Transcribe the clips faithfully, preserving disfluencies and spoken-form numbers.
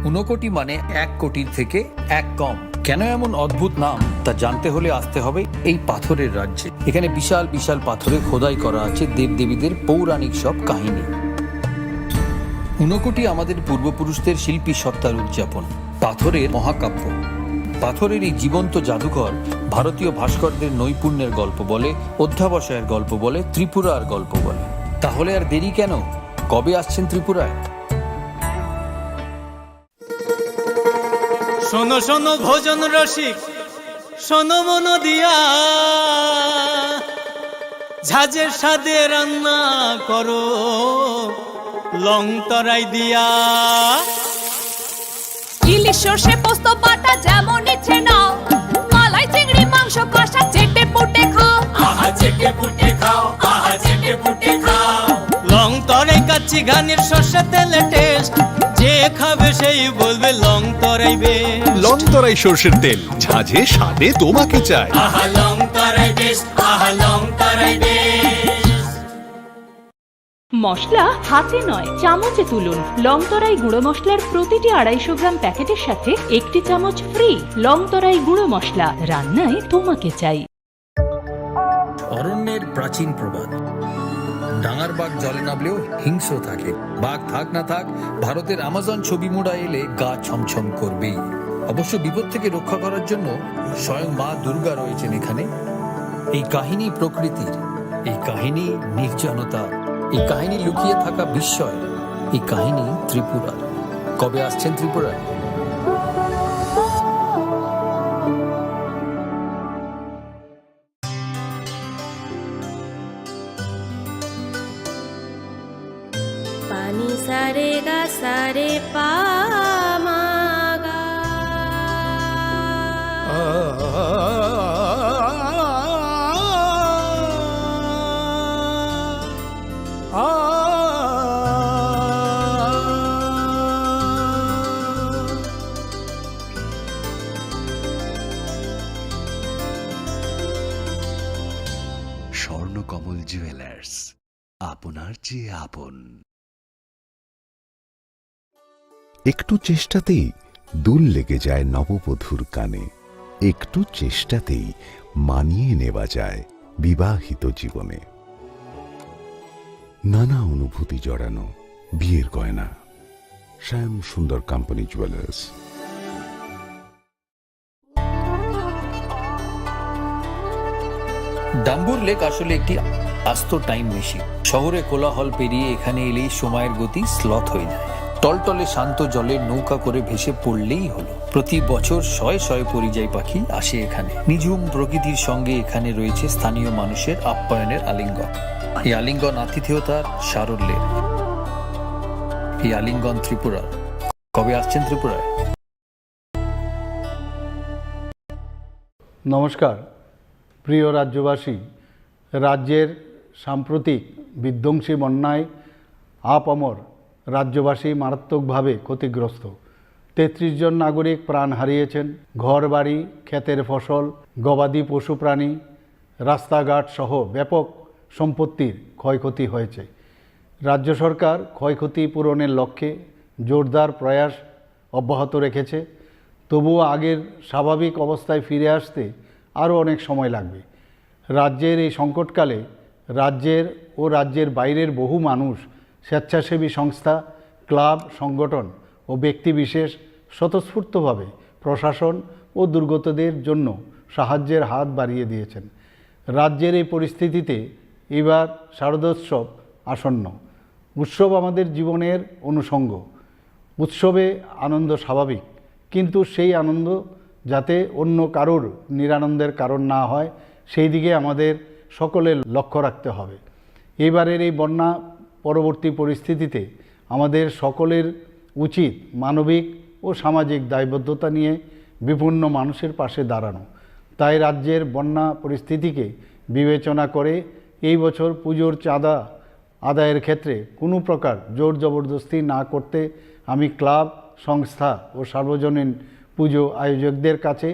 ঊনকোটি মানে এক কোটির থেকে এক কম। কেন এমন অদ্ভুত নাম, তা জানতে হলে আসতে হবে এই পাথরের রাজ্যে। এখানে বিশাল বিশাল পাথরে খোদাই করা আছে দেবদেবীদের পৌরাণিক সব কাহিনী। ঊনকোটি আমাদের পূর্বপুরুষদের শিল্পী সত্তার উদযাপন। পাথরের মহাকাব্য। পাথরের এই জীবন্ত জাদুঘর ভারতীয় ভাস্করদের নৈপুণ্যের গল্প বলে, অধ্যাবসায়ের গল্প বলে, ত্রিপুরার গল্প বলে। তাহলে আর দেরি কেন? কবে আসছেন ত্রিপুরায়? শোনো শোনো ভোজন রসিক, শোনো মন দিয়া, ঝাঁঝে স্বাদে রান্না করো লং তরাই দিয়া। ইলিশ সর্ষে পোস্ত বাটা যেমন ইচ্ছে নাও, মালাই চিংড়ি মাংস কষা চেটে পুটে খাও। আহা চেটে পুটে খাও, আহা চেটে পুটে খাও। লং তরাই কাচ্চি ঘানির সর্ষে তেলে টেস্ট, যে খাবে সেই বলবে লং তরাই বেশ। লং তরাই সর্ষের তেল, ঝাঁঝে স্বাদে তোমাকে চাই। আহা লং তরাই বেশ, আহা লং তরাই বেশ। মশলা হাতে নয়, চামচে তুলুন। লং তরাই গুঁড়ো মশলার প্রতিটি আড়াইশো গ্রাম প্যাকেটের সাথে একটি চামচ ফ্রি। লং তরাই গুঁড়ো মশলা, রান্নায় তোমাকে চাই। অরণ্যের প্রাচীন প্রবাদ, ডাঙার বাঘ জলে নামলেও হিংস্র থাকে। বাঘ থাক না থাক, ভারতের আমাজন ছবি মুড়া এলে গা ছমছম করবেই। অবশ্য বিপদ থেকে রক্ষা করার জন্য স্বয়ং মা দুর্গা রয়েছেন এখানে। এই কাহিনী প্রকৃতির, এই কাহিনী নির্জনতা, এই কাহিনী লুকিয়ে থাকা বিস্ময়, এই কাহিনী ত্রিপুরার। কবে আসছেন ত্রিপুরায়? Pani sare ga sare pa ma ga. Swarnakamal jewellers, আপনার চেয়ে আপন। একটু চেষ্টাতেই দুল লেগে যায় নববধূর কানে, একটু চেষ্টাতেই মানিয়ে নেওয়া যায় বিবাহিত জীবনে। নানা অনুভূতি জড়ানো বিয়ের গয়না। শ্যাম সুন্দর কোম্পানি জুয়েলার্স। ডাম্বুর লেক আসলে একটি আস্ত টাইম মেশিন। শহরে কোলাহল পেরিয়ে এখানে এলেই সময়ের গতি স্লথ হয়ে যায়। টলটলে শান্ত জলে নৌকা করে ভেসে পড়লেই হলো। প্রতি বছর শয়ে শয়ে পরিযায়ী পাখি আসে এখানে। নিঝুম প্রকৃতির সঙ্গে এখানে রয়েছে স্থানীয় মানুষের আপ্যায়নের আলিঙ্গন। এই আলিঙ্গন আতিথেয়তার সারল্যের। এই আলিঙ্গন ত্রিপুরার। কবে আসছেন ত্রিপুরায়? নমস্কার, প্রিয় রাজ্যবাসী। রাজ্যের সাম্প্রতিক বিধ্বংসী বন্যায় আপামর রাজ্যবাসী মারাত্মকভাবে ক্ষতিগ্রস্ত। তেত্রিশ জন নাগরিক প্রাণ হারিয়েছেন। ঘরবাড়ি, ক্ষেতের ফসল, গবাদি পশুপ্রাণী, রাস্তাঘাট সহ ব্যাপক সম্পত্তির ক্ষয়ক্ষতি হয়েছে। রাজ্য সরকার ক্ষয়ক্ষতি পূরণের লক্ষ্যে জোরদার প্রয়াস অব্যাহত রেখেছে। তবুও আগের স্বাভাবিক অবস্থায় ফিরে আসতে আরও অনেক সময় লাগবে। রাজ্যের এই সংকটকালে রাজ্যের ও রাজ্যের বাইরের বহু মানুষ, স্বেচ্ছাসেবী সংস্থা, ক্লাব, সংগঠন ও ব্যক্তিবিশেষ স্বতঃস্ফূর্তভাবে প্রশাসন ও দুর্গতদের জন্য সাহায্যের হাত বাড়িয়ে দিয়েছেন। রাজ্যের এই পরিস্থিতিতে এবার শারদোৎসব আসন্ন। উৎসব আমাদের জীবনের অনুষঙ্গ। উৎসবে আনন্দ স্বাভাবিক, কিন্তু সেই আনন্দ যাতে অন্য কারোর নিরানন্দের কারণ না হয়, সেই দিকে আমাদের সকলের লক্ষ্য রাখতে হবে। এইবারের এই বন্যা পরবর্তী পরিস্থিতিতে আমাদের সকলের উচিত মানবিক ও সামাজিক দায়বদ্ধতা নিয়ে বিপন্ন মানুষের পাশে দাঁড়ানো। তাই রাজ্যের বন্যা পরিস্থিতিকে বিবেচনা করে এই বছর পুজোর চাঁদা আদায়ের ক্ষেত্রে কোনো প্রকার জোর জবরদস্তি না করতে আমি ক্লাব, সংস্থা ও সার্বজনীন পুজো আয়োজকদের কাছে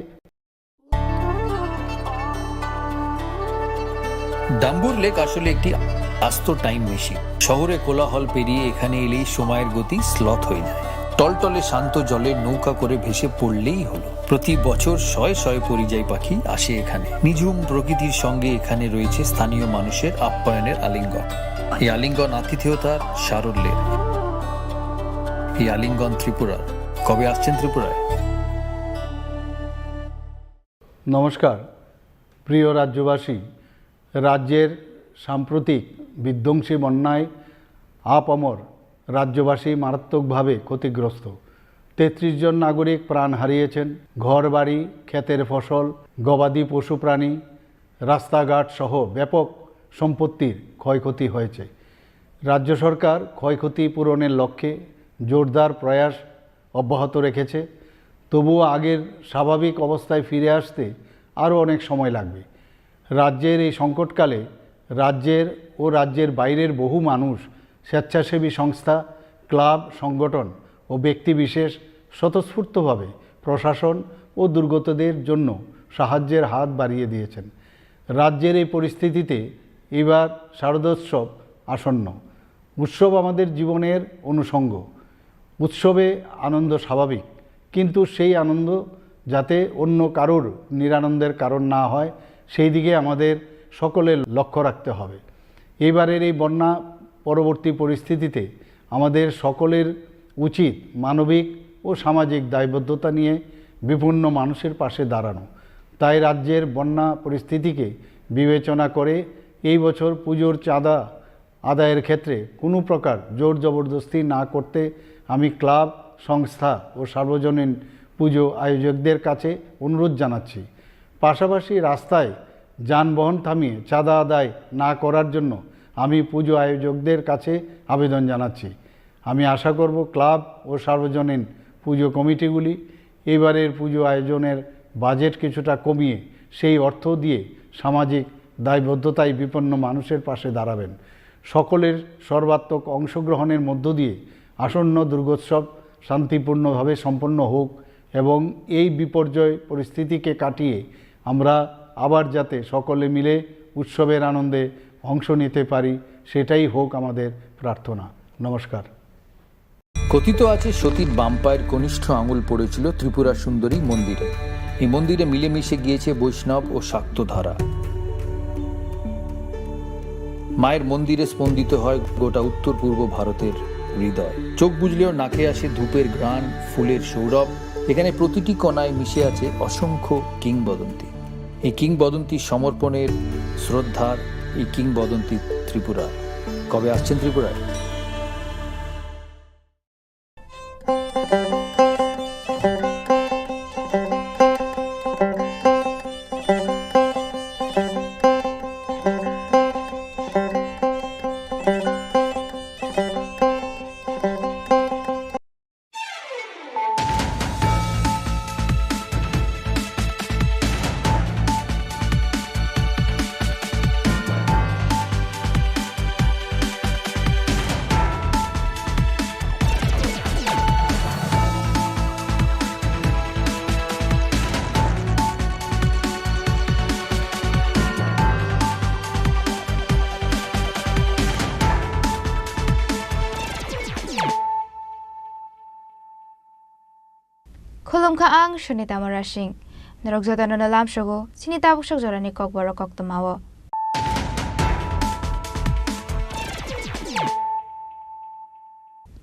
ডাম্বুর লেক আসলে একটি আস্ত টাইম মেশিন। শহরে কোলাহল পেরিয়ে এখানে এলেই সময়ের গতি স্লথ হয়ে যায়। টলটলে শান্ত জলে নৌকা করে ভেসে পড়লেই হলো। প্রতি বছর শয়ে শয়ে পরিযায়ী পাখি আসে এখানে। নিঝুম প্রকৃতির সঙ্গে এখানে রয়েছে স্থানীয় মানুষের আপ্যায়নের আলিঙ্গন। এই আলিঙ্গন আতিথেয়তার সারল্যের। এই আলিঙ্গন ত্রিপুরার। কবে আসছেন ত্রিপুরায়? নমস্কার, প্রিয় রাজ্যবাসী। রাজ্যের সাম্প্রতিক বিধ্বংসী বন্যায় আপামর রাজ্যবাসী মারাত্মকভাবে ক্ষতিগ্রস্ত। তেত্রিশ জন নাগরিক প্রাণ হারিয়েছেন। ঘরবাড়ি, ক্ষেতের ফসল, গবাদি পশুপ্রাণী, রাস্তাঘাট সহ ব্যাপক সম্পত্তির ক্ষয়ক্ষতি হয়েছে। রাজ্য সরকার ক্ষয়ক্ষতি পূরণের লক্ষ্যে জোরদার প্রয়াস অব্যাহত রেখেছে। তবুও আগের স্বাভাবিক অবস্থায় ফিরে আসতে আরও অনেক সময় লাগবে। রাজ্যের এই সংকটকালে রাজ্যের ও রাজ্যের বাইরের বহু মানুষ, স্বেচ্ছাসেবী সংস্থা, ক্লাব, সংগঠন ও ব্যক্তিবিশেষ স্বতঃস্ফূর্তভাবে প্রশাসন ও দুর্গতদের জন্য সাহায্যের হাত বাড়িয়ে দিয়েছেন। রাজ্যের এই পরিস্থিতিতে এবার শারদোৎসব আসন্ন। উৎসব আমাদের জীবনের অনুষঙ্গ। উৎসবে আনন্দ স্বাভাবিক, কিন্তু সেই আনন্দ যাতে অন্য কারোর নিরানন্দের কারণ না হয়, সেই দিকে আমাদের সকলের লক্ষ্য রাখতে হবে। এইবারের এই বন্যা পরবর্তী পরিস্থিতিতে আমাদের সকলের উচিত মানবিক ও সামাজিক দায়বদ্ধতা নিয়ে বিপন্ন মানুষের পাশে দাঁড়ানো। তাই রাজ্যের বন্যা পরিস্থিতিকে বিবেচনা করে এই বছর পুজোর চাঁদা আদায়ের ক্ষেত্রে কোনো প্রকার জোর জবরদস্তি না করতে আমি ক্লাব, সংস্থা ও সার্বজনীন পুজো আয়োজকদের কাছে অনুরোধ জানাচ্ছি। পাশাপাশি রাস্তায় যানবাহন থামিয়ে চাঁদা আদায় না করার জন্য আমি পুজো আয়োজকদের কাছে আবেদন জানাচ্ছি। আমি আশা করব ক্লাব ও সার্বজনীন পুজো কমিটিগুলি এবারের পুজো আয়োজনের বাজেট কিছুটা কমিয়ে সেই অর্থ দিয়ে সামাজিক দায়বদ্ধতায় বিপন্ন মানুষের পাশে দাঁড়াবেন। সকলের সর্বাত্মক অংশগ্রহণের মধ্য দিয়ে আসন্ন দুর্গোৎসব শান্তিপূর্ণভাবে সম্পন্ন হোক এবং এই বিপর্যয় পরিস্থিতিকে কাটিয়ে আমরা আবার যাতে সকলে মিলে উৎসবের আনন্দে অংশ নিতে পারি, সেটাই হোক আমাদের প্রার্থনা। নমস্কার। কথিত আছে, সতীর বাম পায়ের কনিষ্ঠ আঙুল পড়েছিল ত্রিপুরা সুন্দরী মন্দিরে। এই মন্দিরে মিলেমিশে গিয়েছে বৈষ্ণব ও শাক্ত ধারা। মায়ের মন্দিরে স্পন্দিত হয় গোটা উত্তর পূর্ব ভারতের হৃদয়। চোখ বুজলেও নাকে আসে ধূপের ঘ্রাণ, ফুলের সৌরভ। এখানে প্রতিটি কণায় মিশে আছে অসংখ্য কিংবদন্তি। এই কিংবদন্তি সমর্পণের, শ্রদ্ধার, এই কিংবদন্তি ত্রিপুরার। কবে আসছেন ত্রিপুরায়? Khulumkha, ang Sunita Murasing. Norok jotono no lamsogo chini tabuk sok jorani kokborok koktwmao.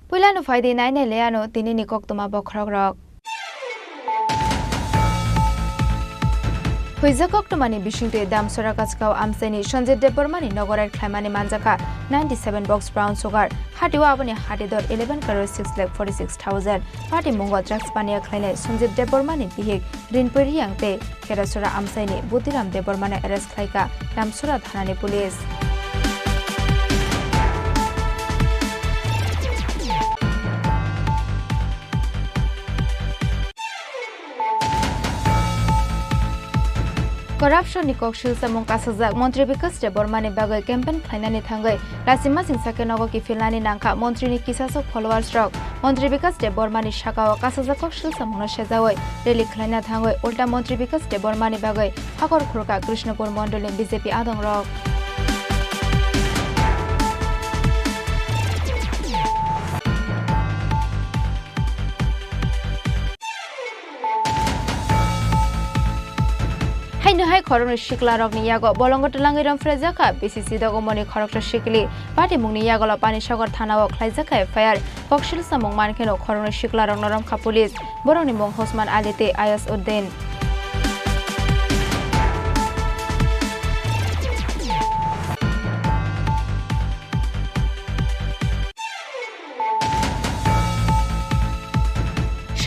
Puilano phaidi nainai le ano tinini koktwma bokhorokrok. Huijak koktwmani bisingtwi Damsora Kachkao amchaini Sanjit Debbarmani nogo raid khlaimani manjakha ninety seven box brown sugar. Hatio aboni hati dor eleven crore six lakh forty six thousand. Party mungo drugs paniya khlainai Sanjit Debbarmani bihik Rinpui Riang tei Kerasora amchaini Butiram Debbarmano arrest khlaikha Damsora thanani police. Corruption ni kok silsamung kasajak Montri Bikas Debbarmani bagwi campaign khlainani thangwi Lachimasing sakhe nogo kiphilnani nangkha Montri ni kisasok followers rok. Montri Bikas Debbarmani sakao kasajak kok silsamungno sejawi rally khlaina thangwi ulta Montri Bikas Debbarmani bagwi hakor khurka Krishnapur mondolni B J P adongrok. Hai khoroknwi siklarokni yago bolongo twlangwi romphrejakha B C C dogomoni khoroksa sikli. Patimungni yagulo Panisagar thanao khlaijakha F I R. Koksil samung mankheno khoroknwi siklarokno romkha police. Borokni mung Hosman Ali tei Ayas Uddin.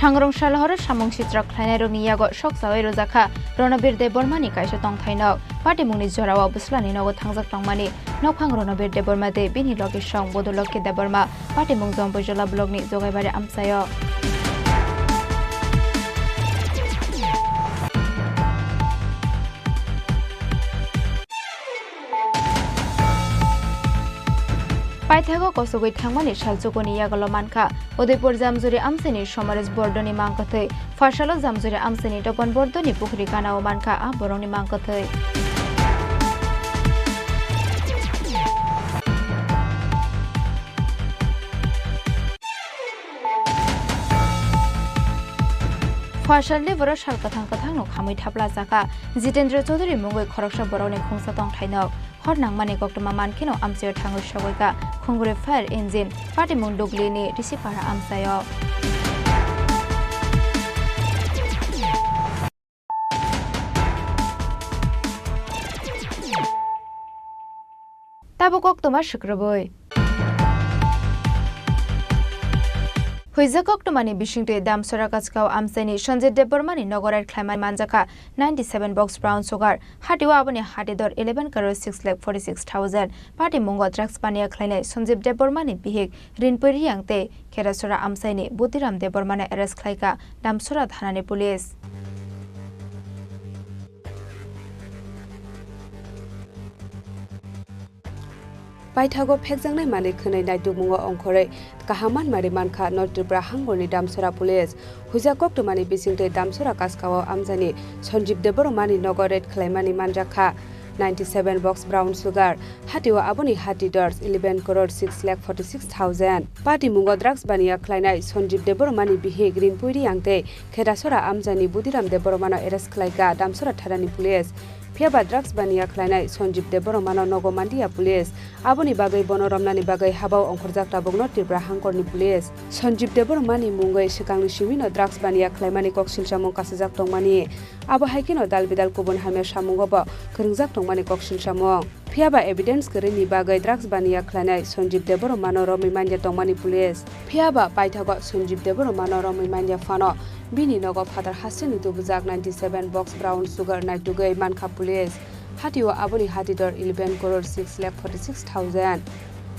Sangrong salhoro samung sitra khlainairokni yago sok chaui rwjakha Ronobir Debbarmani kaisa tongthainok. Patimungni jorao bwslani nogo thangjak tongmani nokphang Ronobir Debbarma tei bini logisong Bodoloki Debbarma, patimung Jompoijola blockni Jogaibari amchaio. Paithago kosogwi thangmani salchukuni yagulo mankha Udaipur Jamjuri amchaini Somaresh Bordoni mangkwthwi, Pharsalo Jamjuri amchaini Topon Bordoni pukhri ganao mankha a borokni mangkwthwi. Pharsalni borok sal kwthang kwthangno khamwi thapla chakha. Jitendra Chaudhary mungwi khoroksa borokni khungsa tongthainok. Hor nangmani koktwma mankheno amchaio thangwi sogwikha khungbrwi fire engine, patimung Duglini Risipara amchaio. Tabuk koktwma swkrwbwi. Huijak koktwmani bisingtwi Damsora Kaskau amchaini Sanjay Debbarmani nogo raid khlaimani manjakha ninety seven box brown sugar. Hatio aboni hati dor eleven crore six lakh forty six thousand. Patimungo drugs baniya khlainai Sanjay Debbarmani bihik Rinpui Riang tei Kherasora amchaini Budiram Debbarmano arrest khlaikha Damsora thanani police. Paithago phekjaknai manwi khwnwi naitukmungo ongkhorwi kaham manmari mankha North Tripura hangorni Damsora police. Huijak koktwmani bisingtwi Damsora Kaskao amchaini Sanjib Debbarmani nogo raid khlaimani manjakha ninety seven box brown sugar. Hatio aboni hati dor eleven crore six lakh forty six thousand. Patimungo drugs baniya khlainai Sanjib Debbarmani bihik Rinpui Riang tei Kherasora amchaini Budiram Debbarmano arrest khlaikha Damsora thanani police. Phiyaba drugs baniya khlainai Sanjib Debbarmano nogo manliya police. Aboni bagwi bono romnani bagwi habao ongkhorjak tabukno Tripura hangkorni police. Sanjib Debbarmani mungwi swkangni simino drugs baniya khlaimani koksilchamung kasijak tongmani. Abo hai kheno dal bidal kubun hamya samungo bo kwrwngjak tongmani koksilchamung. Phiyaba evidence kwrwini bagwi drugs baniya khlainai Sanjib Debbarmano romwi manya tongmani police. Phiyaba paithago Sanjib Debbarmano romwi manya phano bini nogo phatar hasteni tubujak ninety seven box brown sugar naitugwi mankha police. Hatio aboni hati dor eleven crore six lakh forty six thousand.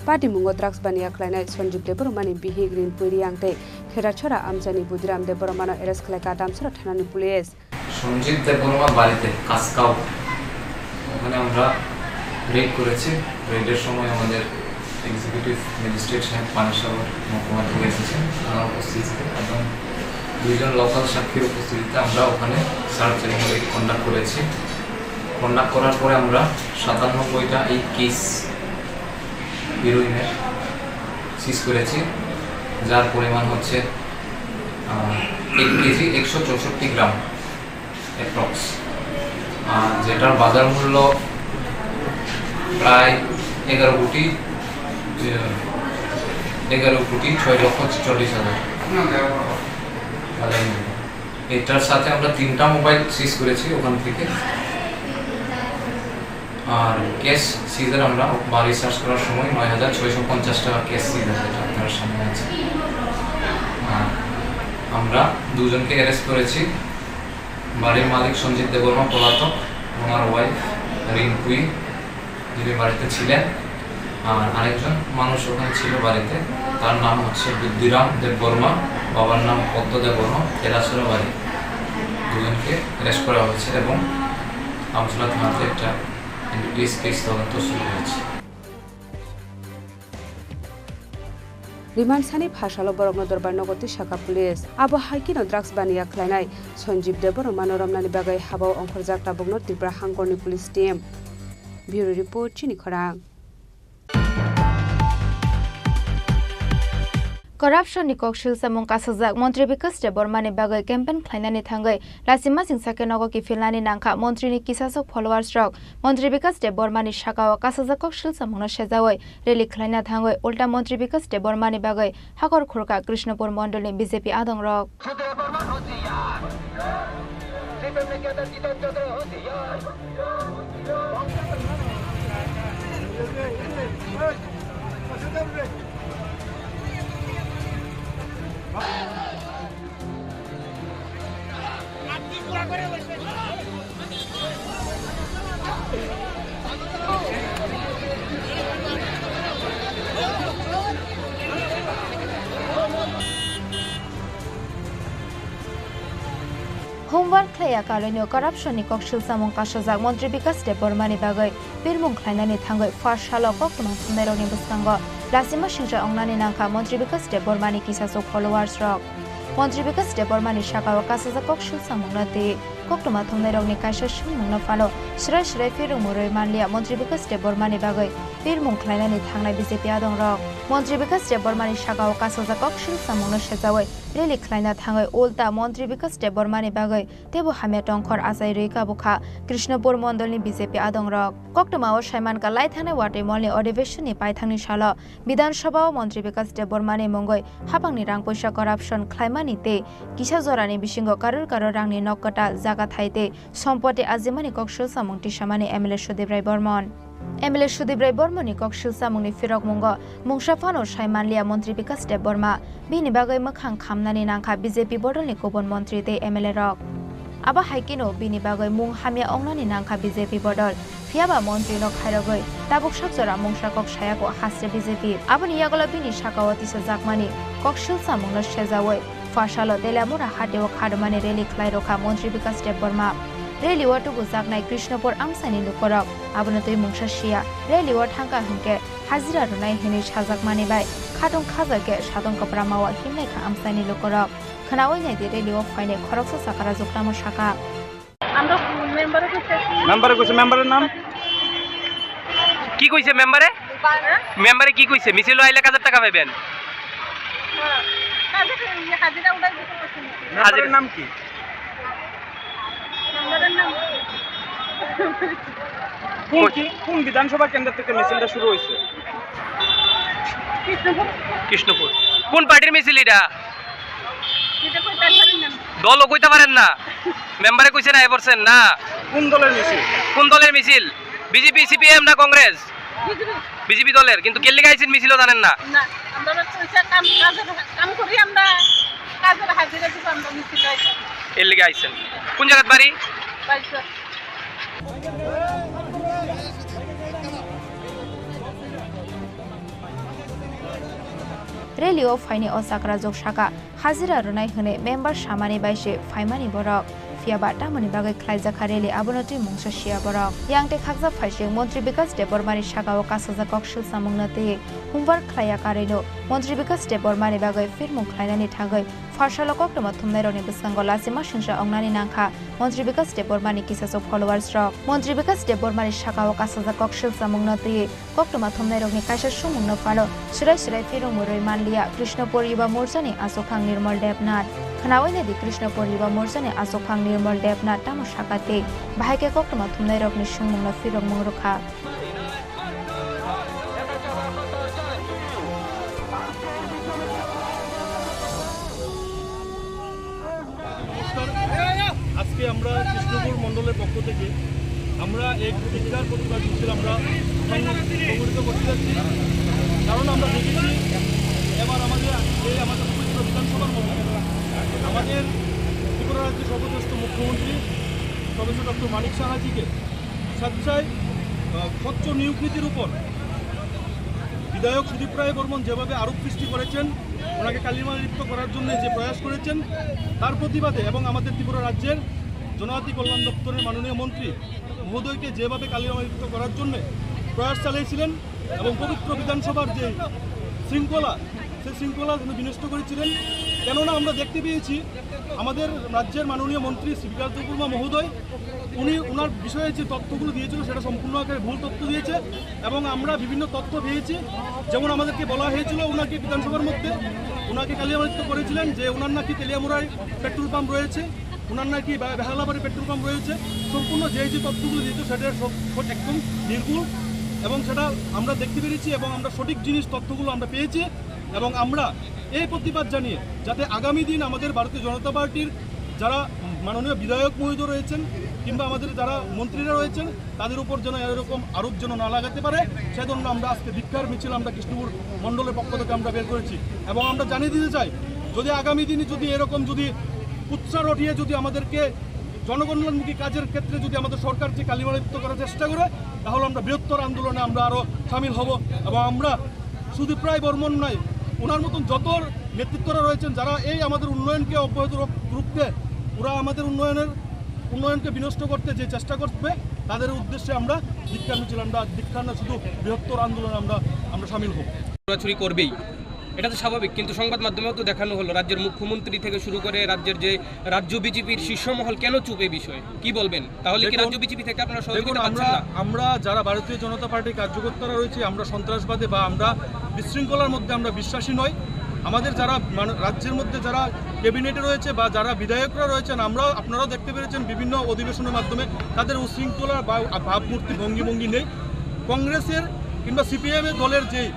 Patimungo drugs baniya khlainai Sanjib Debbarmani bihik Rinpui Riang tei Kherasora amchaini Budiram Debbarmano arrest khlaikha Damsora thanani police. Sanjit দেববর্মা বাড়িতে কাসকাও, ওখানে আমরা রেড করেছি। রেডের সময় আমাদের executive magistrate সাহেব পানিসাগর মহকুমা থেকে এসেছেন, ওনার উপস্থিতিতে এবং দুইজন লোকাল সাক্ষীর উপস্থিতিতে আমরা ওখানে সার্চ এবং রেড কন্ডাক্ট করেছি। কন্ডাক্ট করার পরে আমরা সাতানব্বইটা এই কেস হিরোইনের সিজ করেছি, যার পরিমাণ হচ্ছে, আহ, এক কেজি একশো চৌষট্টি গ্রাম অ্যাপ্রক্স, আর যেটার বাজার মূল্য প্রায় এগারো কোটি, আহ, এগারো কোটি ছয় লক্ষ চল্লিশ হাজার বাজার মূল্য। এটার সাথে আমরা তিনটা মোবাইল সিজ করেছি ওখান থেকে। আর ক্যাশ সিজার আমরা বাড়ি সার্চ করার সময় নয় হাজার ছয়শো পঞ্চাশ টাকা ক্যাশ সিজার, যেটা আপনার সামনে আছে। আর আমরা দুজনকে অ্যারেস্ট করেছি। বাড়ির মালিক সঞ্জিত দেববর্মা পলাতক, ওনার ওয়াইফ রিনপুই, যিনি বাড়িতে ছিলেন, আর আরেকজন মানুষ ওখানে ছিল বাড়িতে, তার নাম হচ্ছে বুদ্ধিরাম দেববর্মা, বাবার নাম পদ্ম দেববর্মা, তেলাসরা বাড়ি। দুজনকে অ্যারেস্ট করা হয়েছে এবং আমসুলা থানাতে একটা এনডিপিএস কেস তদন্ত শুরু হয়েছে। Rimansani phasalo borokno dorbar nogo twisakha police. Abo hai kheno drugs baniya khlainai Sanjib Debbarmano romnani bagwi habao ongkhorjak tabukno Tripura hangkorni police team. Bureau report, Chini Khorang. Corruption ni kok silsamung kasajak Montri Bikash Debbarma ni bagwi campaign khlainani thangwi lasima singsa khe nogo kiphilnani nangkha montri ni kisasok followers rok. Montri Bikash Debbarma ni sakao kasajak kok silsamung no sejawi rally khlaina thangwi ulta Montri Bikash Debbarma ni bagwi hakor khurka Krishnapur mondol ni B J P adong rok. Homework khlaiya karwino corruption ni kok silsamung kasajak Montri Bikash Debbarma ni bagwi birmung khlainani thangwi first salo koktwma thumnairokni bwskango lasima singcha ongnani nangkha Montri Bikash Debbarma ni kisasok followers rok. Montri Bikash Debbarma ni sakao kasajak kok silsamungno twi koktwma thumnairokni kaisa swngmungno phano swrai swrai phirwngmung rwi manliya Montri Bikash Debbarma ni bagwi birmung khlainani thangnai B J P adongrok. Montri Bikash Debbarma ni sakao kasajak kok silsamungno sejawi rally khlaina thangwi ulta Montri Bikash Debbarma ni bagwi teibo hamya tongkhor achai rwi kabukha Krishnapur mondolni B J P adongrok. Koktwmao saimankha lai thangnai watwi molni adhiveshonni paithangni salo Bidhan Sabhao Montri Bikash Debbarma ni mungwi hapangni rang puisa corruption khlaimani tei kisa jorani bisingo karor karor rangni nok kwtal, jaga thai tei sompoti ajimani kok silsamung tisamani M L A Sudip Rai Bormon. M L A Sudip Rai Bormon ni kok silsamungni phirokmungo mungsa phano sai manliya Montri Bikash Debbarma, bini bagwi mwkhang khamnani nangkha B J P bodolni kubun montri tei M L A rok. Abo hai kheno bini bagwi mung hamya ongnani nangkha B J P bodol. Phiyaba montri no khairogwi tabuk sak jora mungsa kok sayakho haste B J P. Aboni yagulo bini sakao tisajakmani kok silsamungno sejawi Pharsalo Teliamura hatio khadumani rally khlai rokha Montri Bikash Debbarma. Rally o tubujaknai Krishnapur amchaini lukorok abono twi mungsa siya. Rally o thangkha hwnkhe hajira rwnai hwnwi sajakmani bai khatung khajakhe satong kwpramao himnaikha amchaini lukorok. Khwnawi naidi rally o phainai khoroksa chakra juktamo sakha. আমরা মেম্বারে কইছি। মেম্বারে কইছে, মেম্বারের নাম? কি কইছে মেম্বারে? হ্যাঁ? মেম্বারে কি কইছে? মিছিল আইলে এক হাজার টাকা পাইবেন। হ্যাঁ। তাহলে তো এই হাজিরা উঠাই দিতে পারছি না। মেম্বারের নাম কি? মেম্বারের নাম কি? কোন কি, কোন বিধানসভা কেন্দ্র থেকে মিছিলটা শুরু হয়েছে? কৃষ্ণপুর। কৃষ্ণপুর। কোন পার্টির মিছিল এটা? এটা কইতে পারেন না। দলও কইতে পারেন না। মেম্বারে কইছে না, এ করছেন না। কোন দলের মিছিল? কোন দলের মিছিল? বিজেপি, সিপিএম না কংগ্রেস? বিজেপি। বিজেপি দলের, কিন্তু কেল্লিগা আইছেন মিছিলও জানেন না। না, আমরা তো পয়সা কাম, কাজের কাম করি আমরা, কাজের হাজিরা দিব আমরা মিছিল আইছি। এর লিগে আইছেন। কোন জায়গার বাড়ি? বাইশো। Rally o phaini o chakra jok saka hajira rwnai hwnwi member samani bai se phaimani borok. Phiyaba tamoni bagwi khlaijakha rally abono twi mungsa siya borok. Yang tei khakjak phaising Montri Bikash Debbarmani sakao kasajak kok silsamungno twi humbar khlaiya karwino Montri Bikash Debbarmani bagwi phirmung khlainani thangwi pharsalo koktwma thumnairokni bwskango lachima singcha ongnani nangkha Montri Bikash Debbarmani kisasok followers rok. Montri Bikash Debbarmani sakao kasajak kok silsamungno twi koktwma thumnairokni kaisa sumungno phano swrai swrai phirung murwi manliya Krishnapur Yuba Morchani achukhang Nirmal Debnath. Khwnawi naidi Krishnapur Yuba Morchani achukhang Nirmal Debnath tamo saka tei bahai khe koktwma thumnairokni sumungno phirokmung rwkha. নমস্কার। আজকে আমরা কৃষ্ণপুর মণ্ডলের পক্ষ থেকে আমরা এক ধিক্কার প্রতিবাদ মিছিল আমরা সংগঠিত করতে যাচ্ছি, কারণ আমরা দেখেছি এবার আমাদের এই আমাদের পবিত্র বিধানসভার মধ্যে আমাদের ত্রিপুরা রাজ্যের সর্বশ্রেষ্ঠ মুখ্যমন্ত্রী প্রফেসর ডক্টর মানিক সাহাজিকে স্বেচ্ছায়, আহ, স্বচ্ছ নিয়োগ নীতির উপর বিধায়ক সুদীপ রায় বর্মন যেভাবে আরোপ সৃষ্টি করেছেন, ওনাকে কালিমালিপ্ত করার জন্য যে প্রয়াস করেছেন, তার প্রতিবাদে এবং আমাদের ত্রিপুরা রাজ্যের জনজাতি কল্যাণ দপ্তরের মাননীয় মন্ত্রী মহোদয়কে যেভাবে কালিমালিপ্ত করার জন্য প্রয়াস চালিয়েছিলেন এবং পবিত্র বিধানসভার যে শৃঙ্খলা, সেই শৃঙ্খলা তিনি বিনষ্ট করেছিলেন। কেননা আমরা দেখতে পেয়েছি আমাদের রাজ্যের মাননীয় মন্ত্রী শ্রী বিকাশ দেববর্মা মহোদয়, উনি ওনার বিষয়ে যে তথ্যগুলো দিয়েছিল, সেটা সম্পূর্ণ আকারে ভুল তথ্য দিয়েছে। এবং আমরা বিভিন্ন তথ্য পেয়েছি, যেমন আমাদেরকে বলা হয়েছিল ওনাকে বিধানসভার মধ্যে, ওনাকে কালিয়ামালিত্য করেছিলেন যে ওনার নাকি তেলিয়ামুড়ায় পেট্রোল পাম্প রয়েছে, ওনার নাকি বে-, বেহালাবাড়ি পেট্রোল পাম্প রয়েছে। সম্পূর্ণ যে যে তথ্যগুলো দিয়েছে, সেটা সব সব একদম নির্ভুল। এবং সেটা আমরা দেখতে পেরেছি এবং আমরা সঠিক জিনিস, তথ্যগুলো আমরা পেয়েছি। এবং আমরা এই প্রতিবাদ জানিয়ে, যাতে আগামী দিন আমাদের ভারতীয় জনতা পার্টির যারা মাননীয় বিধায়ক মহোদয় রয়েছেন কিংবা আমাদের যারা মন্ত্রীরা রয়েছেন, তাদের উপর যেন এরকম আরোপ যেন না লাগাতে পারে, সেজন্য আমরা আজকে ধিক্কার মিছিল আমরা কৃষ্ণপুর মণ্ডলের পক্ষ থেকে আমরা বের করেছি। এবং আমরা জানিয়ে দিতে চাই, যদি আগামী দিনে যদি এরকম যদি কুৎসা রটিয়ে যদি আমাদেরকে জনকল্যাণমুখী কাজের ক্ষেত্রে যদি আমাদের সরকার যে কালিমালিপ্ত করার চেষ্টা করে, তাহলে আমরা বৃহত্তর আন্দোলনে আমরা আরও সামিল হব। এবং আমরা সুদীপ রায় বর্মন নয়, ওনার মতন যত নেতৃত্বরা রয়েছেন, যারা এই আমাদের উন্নয়নকে অব্যাহত রুখ-, রুখতে, ওরা আমাদের উন্নয়নের, উন্নয়নকে বিনষ্ট করতে যে চেষ্টা করবে, তাদের উদ্দেশ্যে আমরা ধিক্কার মিছিল, আমরা ধিক্কার না, শুধু বৃহত্তর আন্দোলনে আমরা, আমরা সামিল হব। ছড়াছড়ি করবেই, এটা তো স্বাভাবিক, কিন্তু সংবাদ মাধ্যমেও তো দেখানো হলো রাজ্যের মুখ্যমন্ত্রী থেকে শুরু করে রাজ্যের যে রাজ্য বিজেপির শীর্ষ মহল কেন চুপ এই বিষয়ে, কি বলবেন? তাহলে কি দেখুন, রাজ্য বিজেপি থেকে আপনারা সহযোগিতা দেখুন, পাচ্ছেন আমরা, না? আমরা যারা ভারতীয় জনতা পার্টির কার্যকর্তারা রয়েছে, আমরা সন্ত্রাসবাদে বা আমরা বিশৃঙ্খলার মধ্যে আমরা বিশ্বাসী নই। আমাদের যারা মান-, রাজ্যের মধ্যে যারা ক্যাবিনেটে রয়েছে বা যারা বিধায়করা রয়েছেন, আমরা, আপনারাও দেখতে পেরেছেন বিভিন্ন অধিবেশনের মাধ্যমে তাদের উশৃঙ্খলা বা ভাবমূর্তি, ভঙ্গিভঙ্গি নেই। কংগ্রেসের কিংবা সিপিএম এর দলের যে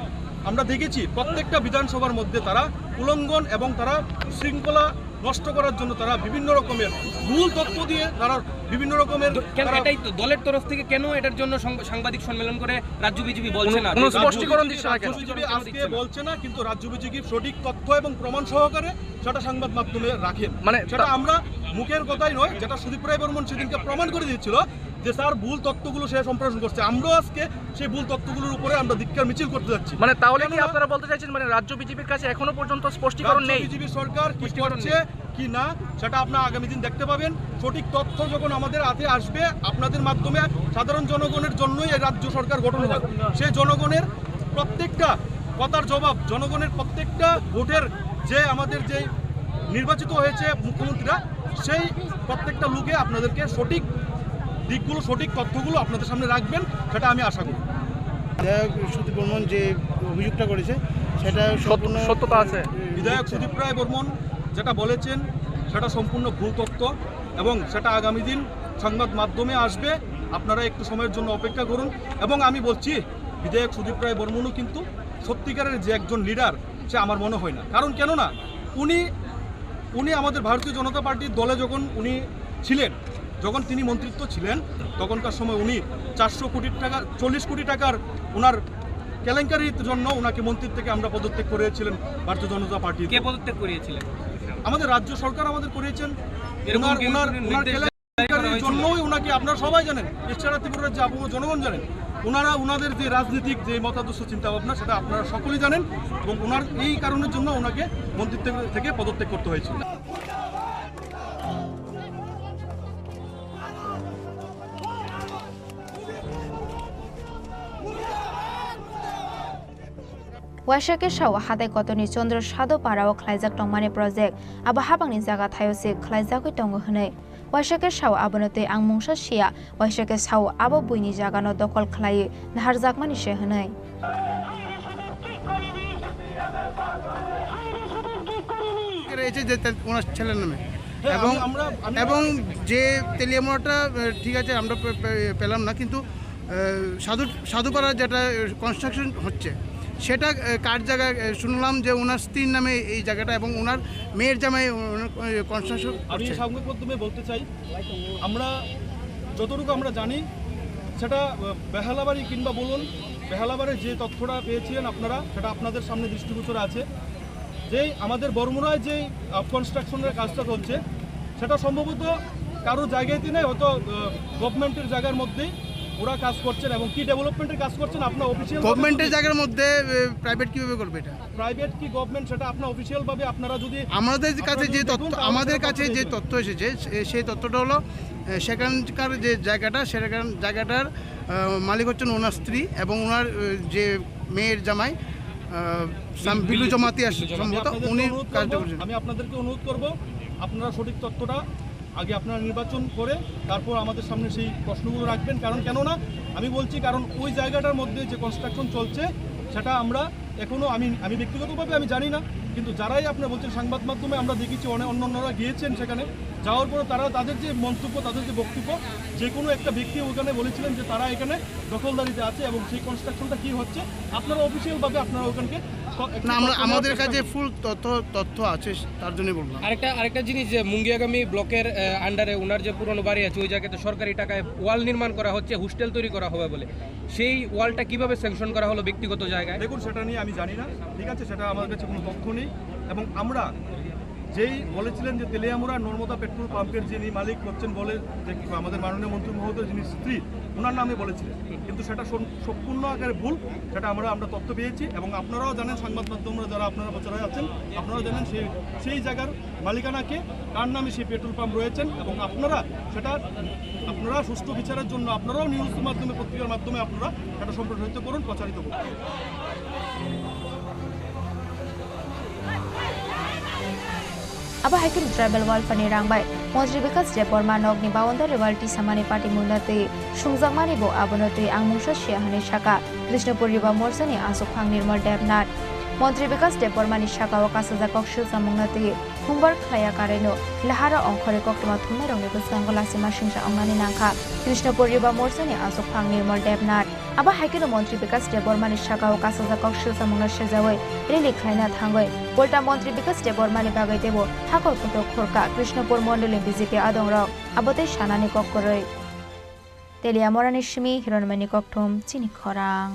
আমরা দেখেছি, প্রত্যেকটা বিধানসভার মধ্যে তারা উলঙ্ঘন এবং তারা শৃঙ্খলা নষ্ট করার জন্য তারা বিভিন্ন রকমের ভুল তথ্য দিয়ে তারা বিভিন্ন রকমের দ-, কেন তারা এটাই তো দলের তরফ থেকে কেন এটার জন্য সং-, সাংবাদিক সম্মেলন করে রাজ্য বিজেপি বলছে কোনো, না? কোনো যে স্পষ্টীকরণ দিচ্ছে না কেন? রাজ্য বিজেপি আজকে বলছে না, কিন্তু রাজ্য বিজেপি সঠিক তথ্য এবং প্রমাণ সহকারে সেটা সংবাদ মাধ্যমে রাখেন। মানে সেটা তা- আমরা মুখের কথাই নয়, যেটা সুদীপ রায় বর্মন সেদিনকে প্রমাণ করে দিয়েছিল যে তার ভুল তথ্যগুলো সে সম্প্রসারণ করছে। আমরাও আজকে সেই ভুল তথ্যগুলোর উপরে আমরা ধিক্কার মিছিল করতে যাচ্ছি। মানে তাহলে কি কেননা আপনারা বলতে চাইছেন, মানে রাজ্য বিজেপির কাছে এখনো পর্যন্ত স্পষ্টীকরণ রাজ্য নেই? বিজেপি সরকার কি স্পষ্টীকরণ করছে নেই। কি না, সেটা আপনারা আগামী দিন দেখতে পাবেন। সঠিক তথ্য যখন আমাদের হাতে আসবে, আপনাদের মাধ্যমে সাধারণ জনগণের জন্যই এই রাজ্য সরকার গঠন হয়। সেই জনগণের প্রত্যেকটা কথার জবাব, জনগণের প্রত্যেকটা ভোটের যে আমাদের যে নির্বাচিত হয়েছে মুখ্যমন্ত্রীরা, সেই প্রত্যেকটা লোকে আপনাদেরকে সঠিক দিকগুলো, সঠিক তথ্যগুলো আপনাদের সামনে রাখবেন, সেটা আমি আশা করি। বিধায়ক সুদীপ বর্মন যে অভিযোগটা করেছে, সেটা সত্য-, সম্পূর্ণ সত্যতা আছে। বিধায়ক সুদীপ রায় বর্মন যেটা বলেছেন, সেটা সম্পূর্ণ ভুল তথ্য এবং সেটা আগামী দিন সংবাদ মাধ্যমে আসবে। আপনারা একটু সময়ের জন্য অপেক্ষা করুন। এবং আমি বলছি, বিধায়ক সুদীপ রায় বর্মনও কিন্তু সত্যিকারের যে একজন লিডার, সে আমার মনে হয় না। কারণ কেন না, উনি, উনি আমাদের ভারতীয় জনতা পার্টির দলে যখন উনি ছিলেন, যখন তিনি মন্ত্রিত্ব ছিলেন, তখনকার সময় উনি চারশো কোটি টাকা, চল্লিশ কোটি টাকার ওনার কেলেঙ্কারির জন্য ওনাকে মন্ত্রী থেকে আমরা পদত্যাগ করিয়েছিলেন ভারতীয় জনতা পার্টি। কে পদত্যাগ করিয়েছিলেন? আমাদের রাজ্য সরকার আমাদের করিয়েছেন। এরকম ওনার, কি ওনার, কোনো ওনার নির্দেশ কেলেঙ্কারির জারি করা হয়েছিল? জন্যই ওনাকে, আপনারা সবাই জানেন, এছাড়া ত্রিপুরার যে আপামর জনগণ জানেন, ওনারা ওনাদের যে রাজনৈতিক যে মতাদর্শ, চিন্তা ভাবনা, সেটা আপনারা সকলেই জানেন। এবং ওনার এই কারণের জন্য ওনাকে মন্ত্রিত্ব থেকে পদত্যাগ করতে হয়েছিল। Waisa khe sao hatai kotorni Chandra Sadhu para o khlaijak tongmani project, abo habangni jaga thaio se khlaijagwi tongo hwnwi. Waisa khe sao abono tei ang mungsa sia, waisa khe sao abo buini jagano dokhol khlaiwi naharjakmani se hwnwi. রয়েছে যে তার, ওনার ছেলের নামে। হ্যাঁ, এবং, আমি, আমরা, আমি এবং যে তেলিয়ামুড়াটা, আহ, ঠিক আছে, আমরা পে-, পে-, পেলাম না, কিন্তু, আহ, সাধু, সাধুপাড়া যেটা, আহ, কনস্ট্রাকশন হচ্ছে, সেটা, আহ, কার জায়গায়, আহ, শুনলাম যে ওনার স্ত্রীর নামে এই জায়গাটা এবং ওনার মেয়ের জামাই ওনার, আহ, কনস্ট্রাকশন আমি করছে। সংবাদ মাধ্যমে বলতে চাই, আমরা যতটুকু আমরা জানি, সেটা, আহ, বেহালাবাড়ি কিংবা বলুন, বেহালাবাড়ির যে তথ্যটা পেয়েছিলেন আপনারা, সেটা আপনাদের সামনে দৃষ্টিগোচর আছে। যে আমাদের বরমুড়ায় যে, আহ, কনস্ট্রাকশনের কাজটা চলছে, সেটা সম্ভবত কারো জায়গাতে নেই, হয়তো, আহ, গভর্নমেন্টের জায়গার মধ্যেই ওরা কাজ করছেন। এবং কি ডেভেলপমেন্টের কাজ করছেন, আপনার অফিসিয়াল গভর্নমেন্টের জায়গার মধ্যে, আহ, প্রাইভেট কিভাবে করবে এটা? প্রাইভেট কি গভর্নমেন্ট, সেটা আপনার অফিসিয়াল ভাবে আপনারা যদি আমাদের কাছে আপনারা যে যদি তথ্য, দেখুন, তাহলে আমাদের সেটা কাছে তথ্য যে পেয়ে তথ্য এসেছে, সে, সে তথ্যটা হলো, আহ, সেখানকার যে জায়গাটা, সেখান জায়গাটার, আহ, মালিক হচ্ছেন ওনার স্ত্রী এবং ওনার, আহ, যে মেয়ের জামাই, আহ, সাম-, বিল্লু বিল্লু, জমাতিয়া বিল্লু জমাতিয়া। সম্ভবত আমি আপনাদেরকে উনি অনুরোধ কাজটা করব, করছেন। আমি আপনাদেরকে অনুরোধ করব, আপনারা সঠিক তথ্যটা আগে আপনারা নির্বাচন করে তারপর আমাদের সামনে সেই প্রশ্নগুলো রাখবেন। কারণ কেন না আমি বলছি, কারণ ওই জায়গাটার মধ্যে যে কনস্ট্রাকশন চলছে সেটা আমরা এখনও, আমি আমি ব্যক্তিগতভাবে আমি জানি না, কিন্তু যারাই আপনারা বলছেন সংবাদ মাধ্যমে আমরা দেখেছি, অনেক অন্য অন্যরা গিয়েছেন সেখানে, যাওয়ার পরে তারা তাদের যে মন্তব্য, তাদের যে বক্তব্য, যে কোনো একটা ব্যক্তি ওখানে বলেছিলেন যে তারা এখানে দখলদারিতে আছে এবং সেই কনস্ট্রাকশনটা কী হচ্ছে আপনারা অফিসিয়ালভাবে আপনারা ওখানকে ক-, একটু না, আমরা, তথ্য নেওয়ার আমাদের চেষ্টা কাছে করুন। ফুল তথ্য, তথ্য আছে, তার জন্যই বললাম। আরেকটা, আরেকটা জিনিস, যে মুঙ্গিয়াগামী ব্লকের, আহ, আন্ডারে ওনার যে পুরনো বাড়ি আছে, ওই জায়গাতে সরকারি টাকায় ওয়াল নির্মাণ করা হচ্ছে, হোস্টেল তৈরি করা হবে বলে। সেই ওয়ালটা কিভাবে স্যাংশন করা হলো ব্যক্তিগত জায়গায়? দেখুন, সেটা নিয়ে আমি জানি না, ঠিক আছে, সেটা আমার কাছে কোনো তথ্য নেই। এবং আমরা যেই বলেছিলেন যে তেলিয়ামুড়া নর্মদা পেট্রোল পাম্পের যিনি মালিক হচ্ছেন বলে, যে আমাদের মাননীয় মন্ত্রী মহোদয় যিনি স্ত্রী, ওনার নামে বলেছিলেন, কিন্তু সেটা সম-, সম্পূর্ণ আকারে ভুল। সেটা আমরা, আমরা তথ্য পেয়েছি এবং আপনারাও জানেন, সংবাদ মাধ্যমরা যারা আপনারা প্রচারে আছেন, আপনারাও জানেন সেই, সেই জায়গার মালিকানা কে, কার নামে সেই পেট্রোল পাম্প রয়েছেন এবং আপনারা সেটা, আপনারা সুষ্ঠু বিচারের জন্য আপনারাও নিউজ মাধ্যমে, পত্রিকার মাধ্যমে আপনারা সেটা সম্প্রসারিত করুন, প্রচারিত করুন। Abo hai khe tribal welfare ni rang bai Montri Bikash Debbarma nokni baunda riwal tisamani patimungno twi sungjakmani bo abono twi ang mungsa siya hwnwi sakha Krishnapur Riba Morchani aswk phang Nirmal Debnath. Montri Bikash Debbarmani sakao kasajak kok silchamungno twi humbar khlaiya karaino laharo ongkhorwi koktwma thumnairokni bwskango lachima singcha wngnani nangkha Krishnapur Riba Morchani aswk phang Nirmal Debnath. Abo hai kheno Montri Bikash Debbarmani sakao kasajak kok silchamungno sejaui rally khlaina thangwi ulta Montri Bikash Debbarmani bagwi teibo hakor kutuk khurkha Krishnapur mondolni B J P adongrok, abo tei sanani kok kwrwi. Teliamurani simi Hironmani kokthum chini khorang.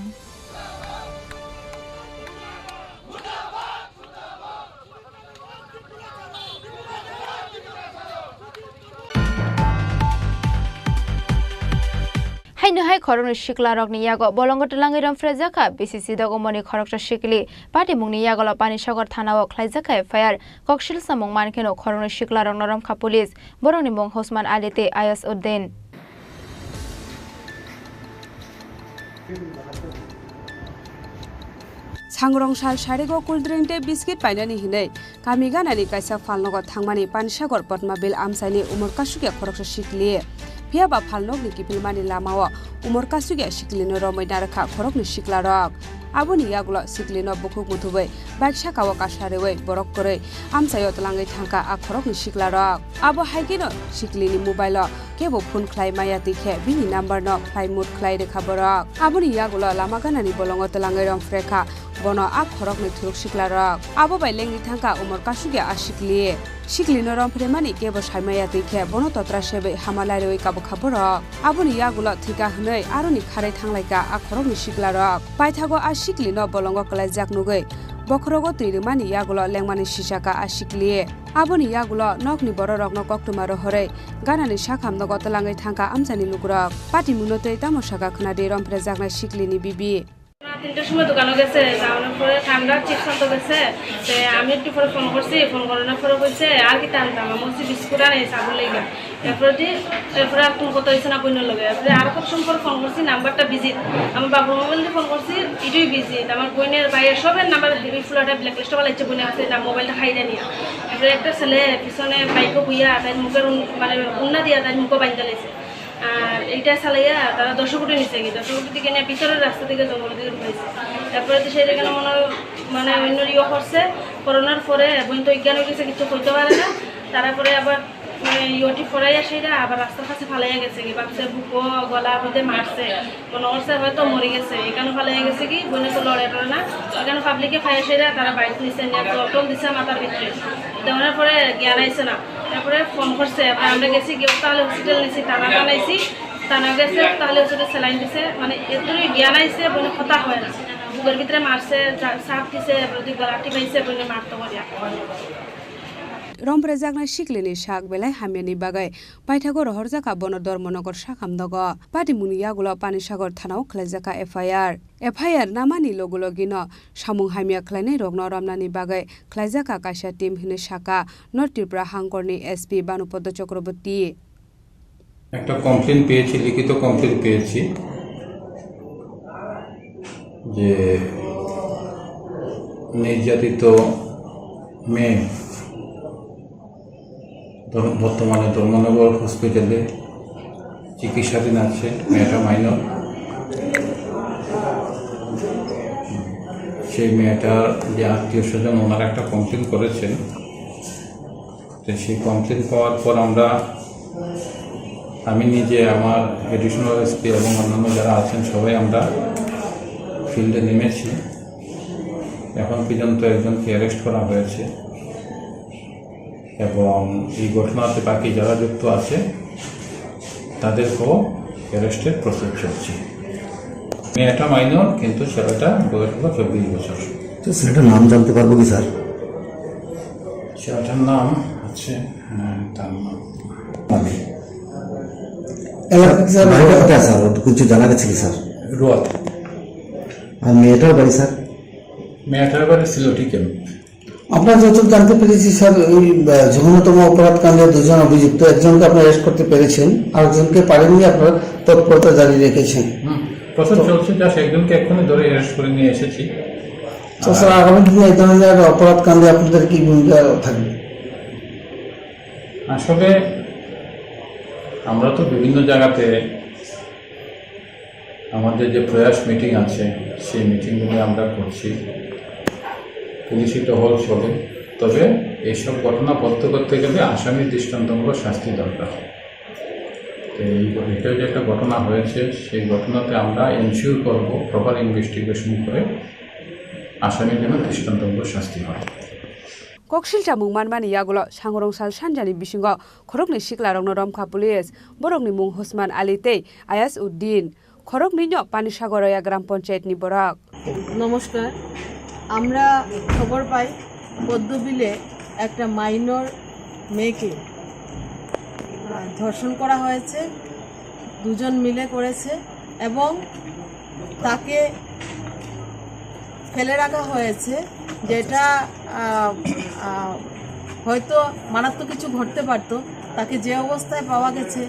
Haino hai khoroknwi siklarokni yago bolongo twlangwi romphrejakha B C C dogomoni khoroksa sikli. Patimungni yagulo Panisagar thanao khlaijakha F I R. Koksil samung mankheno khoroknwi siklarokno romkha police. Borokni mung Hosman Ali tei Ayas Uddin. Sangrong sal sarigo cool drink tei biscuit painani hinwi kami ganani kaisa phalnogo thangmani Panisagar Potmabil amchaini Umor Kasukya khoroksa sikli. Phiya ba phalnokni kiphilmani lamao Umor Kasukya siklino romwi narwkha khoroknwi siklarok. Aboni yagulo siklino bukhuk muthubwi bike sakao kasa rwui borok kwrwi amchaio twlangwi thangkha a khoroknwi siklarok. Abo hai kheno siklini mobile-o kebo phone khlai maya twi khe bini number-no flight mode khlai rwkha borok. Aboni yagulo lama ganani bolongo twlangwi romphrekha bono a khoroknwi thuruk siklarok. Abo bai lengwi thangkha Umor Kasukya a sikli. Siklino romphre mani kebo saimaya twi khe bono totra sebwi hama lairwi kabukha borok. Aboni yagulo thwikha hwnwi aroni kharwi thanglaikha a khoroknwi siklarok. Paithago a siklino bolongo kwlaijak nugwi bokhorogo twi rwmani yagulo lengmani sisakha a sikli. Aboni yagulo nokni bororokno koktwma rohorwi ganani sakham nogo twlangwi thangkha amchaini lukurok. Patimungno tei tamo sakha khwnadi romphrejaknai siklini bibi. না, তিনটার সময় দোকানে গেছে, যাওয়ানোর পরে ঠান্ডা চিপস আনতে গেছে। তে আমি একটু পরে ফোন করছি, ফোন করানোর পরে কইছে, "আর কি টানতাম?" আমি বলছি, "বিস্কুট আর এই সাবুন লইগা।" এরপরে দি, এরপরে আর কোনো কথা হয়েছে না বোনের লগে। এরপরে আরো কত সময় পরে ফোন করছি, নাম্বারটা বিজি। আমার বাবুর মোবাইল দিয়ে ফোন করছি, এটাই বিজি। আমার বোনের, ভাইয়ের সবের নাম্বার হেভি ফ্লোটা ব্ল্যাক লিস্টে বানাইছে, বোনের আছে, তার মোবাইলটা খাই দেয় নিয়ে। এরপরে একটা ছেলে পিছনে বাইকও বইয়া, তাই মুখের উন-, মানে উন্না দিয়া তাই মুখও বাইন্দা লেছে। আর এইটা চালাইয়া তারা দশ কোটি নিচে গিয়ে, দশ কোটি থেকে নিয়ে ভিতরের রাস্তা থেকে জঙ্গলের দিকে ঢুকাইছে। তারপরে তো সেই জায়গায় মনে হয়, মানে অন্য ইয়ে করছে, করোনার পরে বোন তো অজ্ঞান হয়ে গেছে, কিছু করতে পারে না। তারপরে আবার মানে ইয়েটি ফরাইয়া সেটা আবার রাস্তার কাছে ফালাইয়া গেছে কি, ভাবছে বুকো গলা হইতে মারছে, মনে করছে হয়তো মরে গেছে, এখানে ফালাইয়া গেছে কি, বোনে তো লড়ে টড়ে না, এখানে পাবলিকে ফাইয়া সেটা তারা বাইক নিচে নিয়ে জল টল দিছে মাথার ভিতরে, দেওয়ার পরে জ্ঞান আইছে না। তারপরে ফোন করছে, আমরা গেছি গিয়ে তাহলে হসপিটাল নিছি, থানা জানাইছি, থানা গেছে, তাহলে হসপিটাল স্যালাইন দিছে, মানে এতই জ্ঞান আইছে, বোনে কথা হয় না, বুকের ভিতরে মারছে, চা-, চাপ দিছে, যদি গলা টিপাইছে, বোনে মারতে পারে। Romphrejaknai siklini sak belai hamyani bagwi paithago rohorjakha bono Dharmanagar sakham nogo. Patimungni yagulo Panisagar thanao khlaijakha F I R. F I R namani logo logino samung hamya khlainairokno romnani bagwi khlaijakha kaisa team hinwi sakha North Tripura hangkorni S P Bhanupada Chakraborty. একটা কমপ্লেন পেয়েছি, লিখিত কমপ্লেন পেয়েছি যে নির্যাতিত মেয়ে বর্তমানে ধর্মনগর হসপিটালে চিকিৎসাধীন আছে মেয়েটা মাইনর। সেই মেয়েটার যে আত্মীয় স্বজন, ওনারা একটা কমপ্লেন করেছেন। তো সেই কমপ্লেন পাওয়ার পর আমরা, আমি নিজে, আমার অ্যাডিশনাল এসপি এবং অন্যান্য যারা আছেন, সবাই আমরা ফিল্ডে নেমেছি। এখন পর্যন্ত একজনকে অ্যারেস্ট করা হয়েছে এবং এই ঘটনাতে বাকি যারা যুক্ত আছে তাদেরকেও অ্যারেস্টের প্রসেস চলছে। মেয়েটা মাইনর, কিন্তু ছেলেটা বয়স হলো চব্বিশ বছর। তো ছেলেটার নাম জানতে পারবো কি স্যার? ছেলেটার নাম হচ্ছে, আহ, তার নাম আমি। এলাকা স্যার, বাড়িটা কোথায় স্যার? কিছু জানা গেছে কি স্যার? রোয়াত। আর মেয়েটার বাড়ি স্যার? মেয়েটার বাড়ি সিলোটি ক্যাম্প। আমরা যতদূর জানতে পেরেছি স্যার, ওই, আহ, জঘন্যতম অপরাধ কাণ্ডে দুজন অভিযুক্ত, একজনকে আপনারা অ্যারেস্ট করতে পেরেছেন, আরেকজনকে পারেননি, আপনারা তৎপরতা জারি রেখেছেন। হুম, প্রসেস তো চলছে, জাস্ট একজনকে এক্ষুনি ধরে অ্যারেস্ট করে নিয়ে এসেছি। তো স্যার, আগামী দিনে এই ধরনের অপরাধ কাণ্ডে আপনাদের কি ভূমিকা থাকবে? আসলে আমরা তো বিভিন্ন জায়গাতে আমাদের যে প্রয়াস মিটিং আছে, সেই মিটিংগুলো আমরা করছি, পুলিশি টহল চলে। তবে এইসব ঘটনা বন্ধ করতে গেলে আসামির দৃষ্টান্তমূলক শাস্তি দরকার। তো এই, এটা যে একটা ঘটনা হয়েছে, সেই ঘটনাতে আমরা এনশিওর করব প্রপার ইনভেস্টিগেশন করে আসামির যেন দৃষ্টান্তমূলক শাস্তি হয়। Koksil chamung manmani yagulo Sangorong sal sanjani bisingo khoroknwi siklarokno romkha police, borokni mung Hosman Ali tei Ayas Uddin. Khoroknwino Panisagar Roya Gram Panchayat ni borok. নমস্কার। আমরা খবর পাই পদ্মবিলে একটা মাইনর মেয়েকে, আহ, ধর্ষণ করা হয়েছে, দুজন মিলে করেছে এবং তাকে ফেলে রাখা হয়েছে, যেটা, আহ, আহ, হয়তো মারাত্মক কিছু ঘটতে পারতো। তাকে যে অবস্থায় পাওয়া গেছে,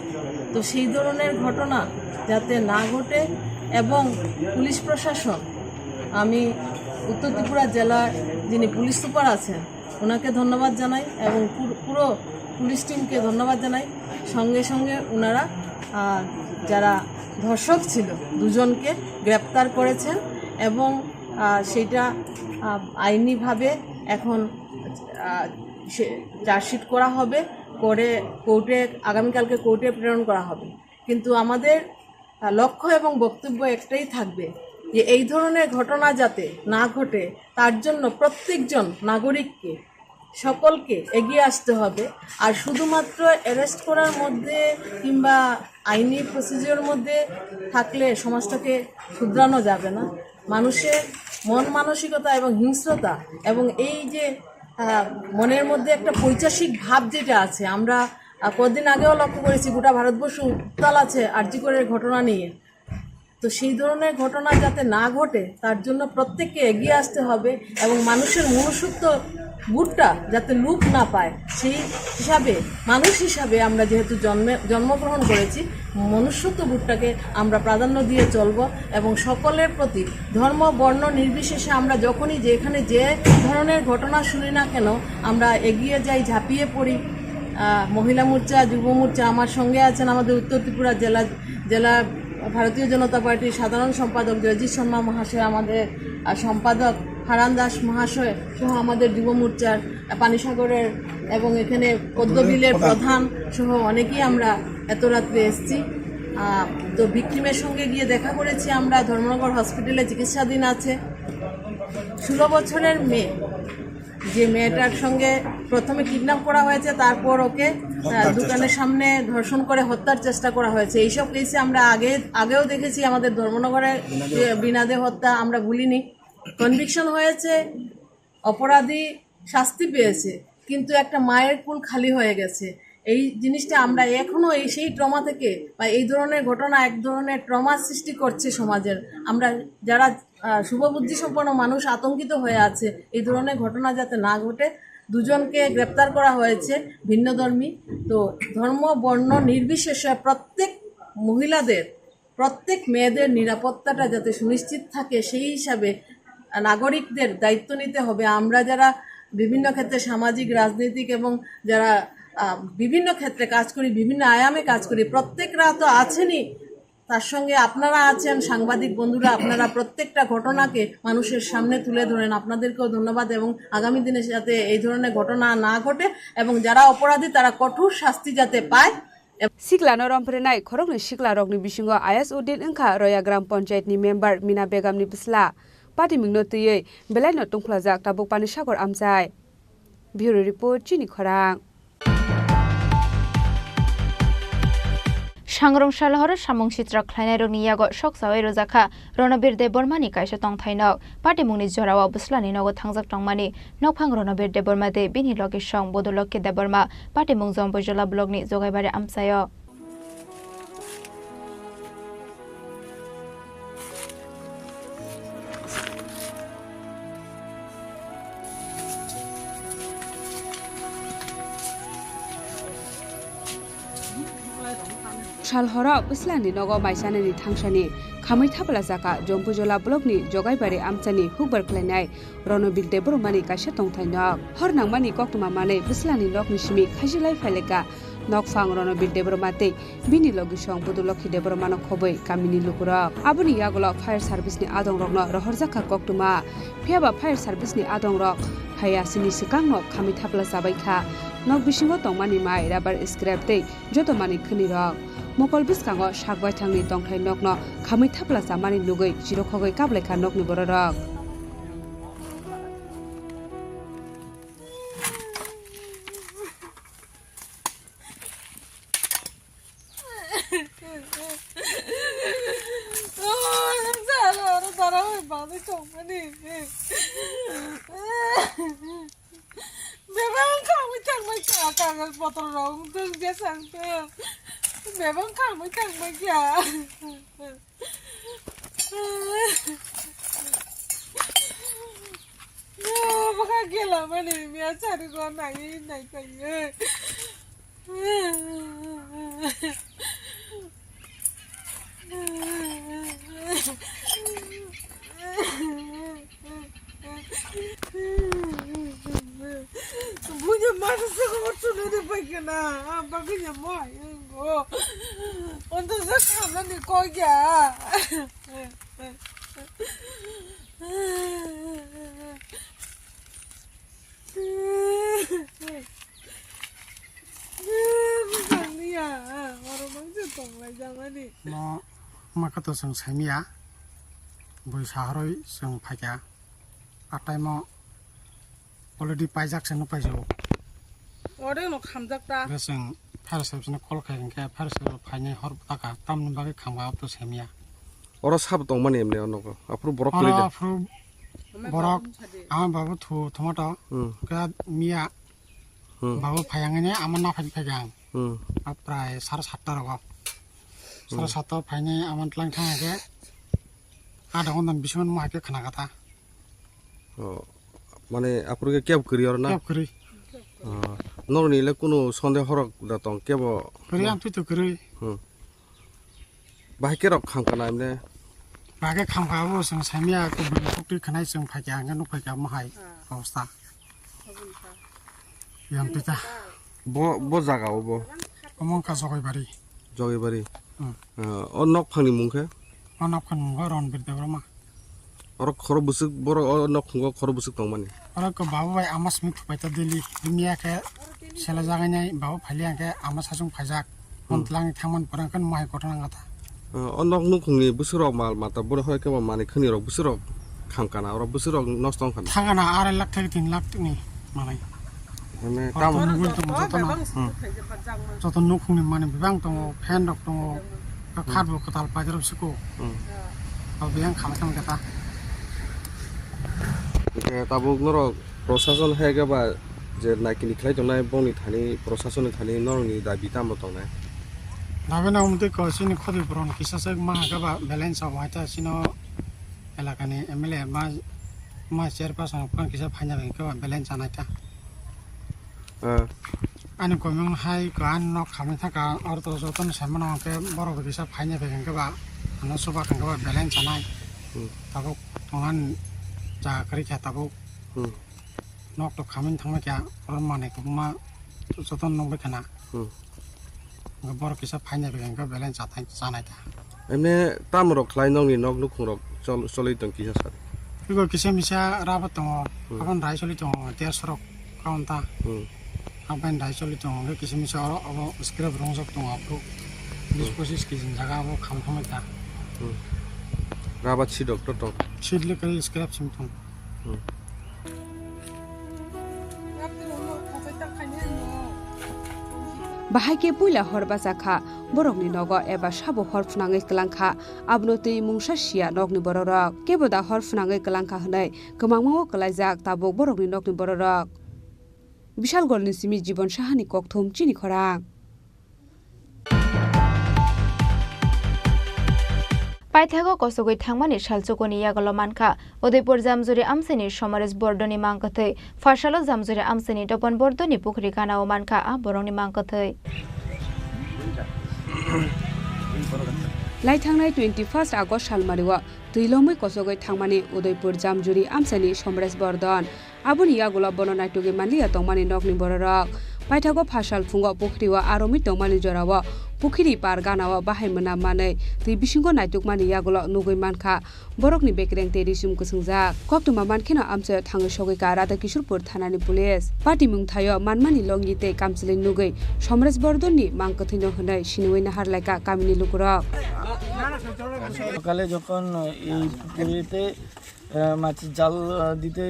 তো সেই ধরনের ঘটনা যাতে না ঘটে এবং পুলিশ প্রশাসন, আমি উত্তর ত্রিপুরা জেলার যিনি পুলিশ সুপার আছেন, ওনাকে ধন্যবাদ জানাই এবং পুর-, পুরো পুলিশ টিমকে ধন্যবাদ জানাই। সঙ্গে সঙ্গে ওনারা, আহ, যারা ধর্ষক ছিল, দুজনকে গ্রেপ্তার করেছেন এবং, আহ, সেইটা, আহ, আইনিভাবে এখন, আহ, সে চার্জশিট করা হবে, করে কোর্টে, আগামীকালকে কোর্টে প্রেরণ করা হবে। কিন্তু আমাদের, আহ, লক্ষ্য এবং বক্তব্য একটাই থাকবে যে এই ধরনের ঘটনা যাতে না ঘটে, তার জন্য প্রত্যেকজন নাগরিককে, সকলকে এগিয়ে আসতে হবে। আর শুধুমাত্র অ্যারেস্ট করার মধ্যে কিংবা আইনি প্রসিডিওর মধ্যে থাকলে সমাজটাকে শুধরানো যাবে না। মানুষের মন মানসিকতা এবং হিংস্রতা এবং এই যে, আহ, মনের মধ্যে একটা পৈশাসিক ভাব যেটা আছে, আমরা, আহ, কদিন আগেও লক্ষ্য করেছি গোটা ভারতবর্ষ উত্তাল আছে আরজি করের ঘটনা নিয়ে। তো সেই ধরনের ঘটনা যাতে না ঘটে, তার জন্য প্রত্যেককে এগিয়ে আসতে হবে এবং মানুষের মনুষ্যত্ব বোধটা যাতে লোপ না পায়, সেই হিসাবে, মানুষ হিসাবে আমরা যেহেতু জন্মে, জন্মগ্রহণ করেছি, মনুষ্যত্ব বোধটাকে আমরা প্রাধান্য দিয়ে চলব এবং সকলের প্রতি, ধর্ম বর্ণ নির্বিশেষে আমরা যখনই যেখানে যে ধরনের ঘটনা শুনি না কেন, আমরা এগিয়ে যাই, ঝাঁপিয়ে পড়ি। আহ, মহিলা মোর্চা, যুব মোর্চা, আমার সঙ্গে আছেন আমাদের উত্তর ত্রিপুরা জেলা, জেলা ভারতীয় জনতা পার্টির সাধারণ সম্পাদক জয়জিৎ শর্মা মহাশয়, আমাদের, আহ, সম্পাদক হারান দাস মহাশয় সহ আমাদের যুব মোর্চার, আহ, পানিসাগরের এবং এখানে পদ্মবিলের প্রধান সহ অনেকেই আমরা এত রাত্রে এসছি। আহ, তো ভিকটিমের সঙ্গে গিয়ে দেখা করেছি আমরা, ধর্মনগর হসপিটালে চিকিৎসাধীন আছে। ষোলো বছরের মেয়ে, যে মেয়েটার সঙ্গে প্রথমে কিডন্যাপ করা হয়েছে, তারপর ওকে, আহ, দোকানের সামনে ধর্ষণ করে হত্যার চেষ্টা করা হয়েছে। এইসব কেসে আমরা আগে, আগেও দেখেছি আমাদের ধর্মনগরে, বিনাদে। যে বিনাদে হত্যা আমরা ভুলিনি। কনভিকশন হয়েছে, অপরাধী শাস্তি পেয়েছে, কিন্তু একটা মায়ের কোল খালি হয়ে গেছে। এই জিনিসটা আমরা এখনো এই সেই ট্রমা থেকে বা এই ধরনের ঘটনা এক ধরনের ট্রমা সৃষ্টি করছে সমাজের। আমরা যারা, আহ, শুভবুদ্ধি সম্পন্ন মানুষ আতঙ্কিত হয়ে আছে এই ধরনের ঘটনা যাতে না ঘটে। দুজনকে গ্রেপ্তার করা হয়েছে ভিন্নধর্মী। তো ধর্ম বর্ণ নির্বিশেষে প্রত্যেক মহিলাদের, প্রত্যেক মেয়েদের নিরাপত্তাটা যাতে সুনিশ্চিত থাকে, সেই হিসাবে নাগরিকদের দায়িত্ব নিতে হবে। আমরা যারা বিভিন্ন ক্ষেত্রে সামাজিক, রাজনৈতিক এবং যারা আহ, বিভিন্ন ক্ষেত্রে কাজ করি, বিভিন্ন আয়ামে কাজ করি, প্রত্যেকরা তো আছেনই, তার সঙ্গে আপনারা আছেন, সাংবাদিক বন্ধুরা, আপনারা প্রত্যেকটা ঘটনাকে মানুষের সামনে তুলে ধরেন। আপনাদেরকেও ধন্যবাদ এবং আগামী দিনে যাতে এই ধরনের ঘটনা না ঘটে এবং যারা অপরাধী তারা কঠোর শাস্তি যাতে পায়। Siklano romprenai khoroknwi siklarokni bisingo Ayas Uddin wngkha Roya Gram Panchayat ni member Mina Begum ni bwsla. Patimungno twiwi belaino tungphlajak tabuk Pani Sagar amchai. Bureau Report, Chini Khorang. Sangrong salhoro samung sitra khlainairokni yago soksawi rwjakha Ronobir Debbarmani kaisa tongthainok. Patimungni jorao bwslani nogo thangjak tongmani nokphang Ronobir Debbarma tei bini logisong Bodolokhi Debbarma, patimung Jompuijola blockni Jogaibari amchaio. Sal horo bwslani nogo maisanani thangsani khamwi thapla jaka Jompuijola blockni Jogaibari amchani hukbar khlainai Ronobir Debbarmani kaisa tongthai nok. Hor nangmani koktwma manwi bwslani nokni simi khaichilai phaileka nokphang Ronobir Debbarma tei bini logisong Budulokhi Debbarmano khobwi kamini lukurok. Aboni yagulo fire service ni adongrokno rohorjakha koktwma. Phiyaba fire service ni adongrok phaiya sini swkangno khamwi thapla chabaikha. Nok bisingo tongmani mai, rubber scrap tei joto manwi khwnirok. Mokol bwskango sak baithangni tongthai nokno khamwi thapla chamani nugwi chirokhogwi kablaikha nokni bororok. Bebak khamwi thangbai kha, kagoj potro rok wng thung, jesang thung. Bebak khamwi thangbai kha. Bwkha gela mani miya sari go nai nai taiye. Bunya masa sego chunani paikana, ah, baganya mo ayungo. Onto sa khamani koya. Bwskangliya, oro mangsa tonglaijamani. Mo makato chwng saimiya, bui saharoi chwng phaikha. A time o already paijak se nuk paijao. Ore no khamjak ta. Be chwng fire service no call khai hinkhe fire service phainai hor taka tamni bagwi khamga abto saimiya. Oro sabo tongmani emne o nogo. Aphuru borok kwrwi de. Aphuru borok ama babu thu thomato. Hmm. Khe miya. Hmm. Babu phayangene ama naphai phaigang. Hmm. A prai sare satta rogo. Sare satta phainai ama tlang thang khe. Ada ondan bisingo mo hai khe khna kata. Oh, mane aphuru khe kebo kwrwi oro na? Kebo kwrwi. Oh, norokni le kunu sonde horok da tong kebo? Kwrwi, ang twi to kwrwi. Hmm. Bahai khe rok kham kana emne? Bahai khe kham kha bo chwng saimya ko bini koktwi khwnai chwng phaikha hwnkhe nuk phaikha mo hai obostha. Yang twi ta. Bo, bo jaga o bo? Omo wngkha Jogaibari. Jogaibari. Hmm. Ah, o nokphangni mung khe? O nokphangni mung khe Ronbir Debbarma. Oro khoro bwswk, borok o nokphungo khoro bwswk tongmani? Oro khe babu bai ama simi thupai ta daily. Bini ya khe sela jagai nai babu phaili ya khe ama sachung phaijak. Hmm. Montlang thangman pore khe mo hai kothon ang kha ta. O nok nukhungni bwswkrok mal mata boni hoi khe bo manwi khwnirok bwswkrok kham kana, oro bwswkrok nosto wng khana. Thang kana arai lakh theke tin lakh ni manwi. Mane oro tamo to nugui tongo jotono. Hmm. Joto nukhungni manwi bebak tongo, fan rok tongo, kha khat bo kwtal paijak rok siko. Hmm. Abo yang khama khama khe ta. Hwnkhe tabuk norok prosason hai khe ba je naikini khlai tongnai bongni thani prosasonni thani norokni dabi tamo tongnai? Dabi no wngtwi kok chini khoti boron kisa se ma hakhe ba balance o waita chino elakani M L A ma, ma chairperson phang kisa phaina bai khe ba balance anai ta. Ah. Ani komung hai ko ani nok khamwi thaka oro to jotono sai mano hwnkhe borok bai kisa phaina bai hwnkhe ba ano chuba hwnkhe ba balance anai. Hmm. Tabuk tongan jaga kwrwi kha tabuk. Hmm. Nok to khamwi thangma kya, oro manwi kwbangma Jotono nukbai khana. Hmm. Borok kisa phainai bai hwnkhe belai chathai chanai ta. Emne tamrok khlai nokni nok nukhungrok chol-, cholwi tong kisa sar. Ego kisa misa raba tongo, Hmm. aboni rai choli tongo, terso rok kaun ta. Hmm. Aboni rai choli tongo, hwnkhe kisa misa oro obo scrap rongjak tongo aphuru. Bis Hmm. pochis kg jaga abo kham khamai ta. Hmm. Raba seed rok to tong. Seed le kai scrap sim tong. Hmm. Bahai khe puila hor bacha kha, borokni nogo eba sabo hor phwnangwi kwlang kha, abono twi mungsa siya nokni bororok. Kebo da hor phwnangwi kwlang kha hwnwi kwmangma o kwlaijak tabuk borokni nokni bororok. Bishalgolni simi Jibon Sahani kokthum chini khorang. Paithago kosogwi thangmani salchukuni yagulo mankha Udaipur Jamjuri amchaini Somaresh Bordoni mangkwthwi, phasalo Jamjuri amchaini Dopan Bordoni pukhri ganao mankha a borokni mangkwthwi. Lai thangnai twenty-first August salmario twi lomwi kosogwi thangmani Udaipur Jamjuri amchaini Somaresh Bordon. Aboni yagulo bono naitugwi manliya tongmani nokni bororok. Paithago phasal phungo pukhrio aromwi tongmani jorao pukhiri par ganao bahai mwnam manwi twi bisingo naitukmani yagulo nugwi mankha borokni bekereng tei risum kwswngjak. Koktwma mankheno amchaio thangwi sogwi ka Radha Kishorpur thanani police. Patimung thaio manmani longi tei kamchwlwi nugwi Somresh Bordonni mang kwthwino hwnwi siniwi naharlaikha kamini lukurok. সকালে যখন এই পুকুরেতে আহ, মাছের জাল আহ, দিতে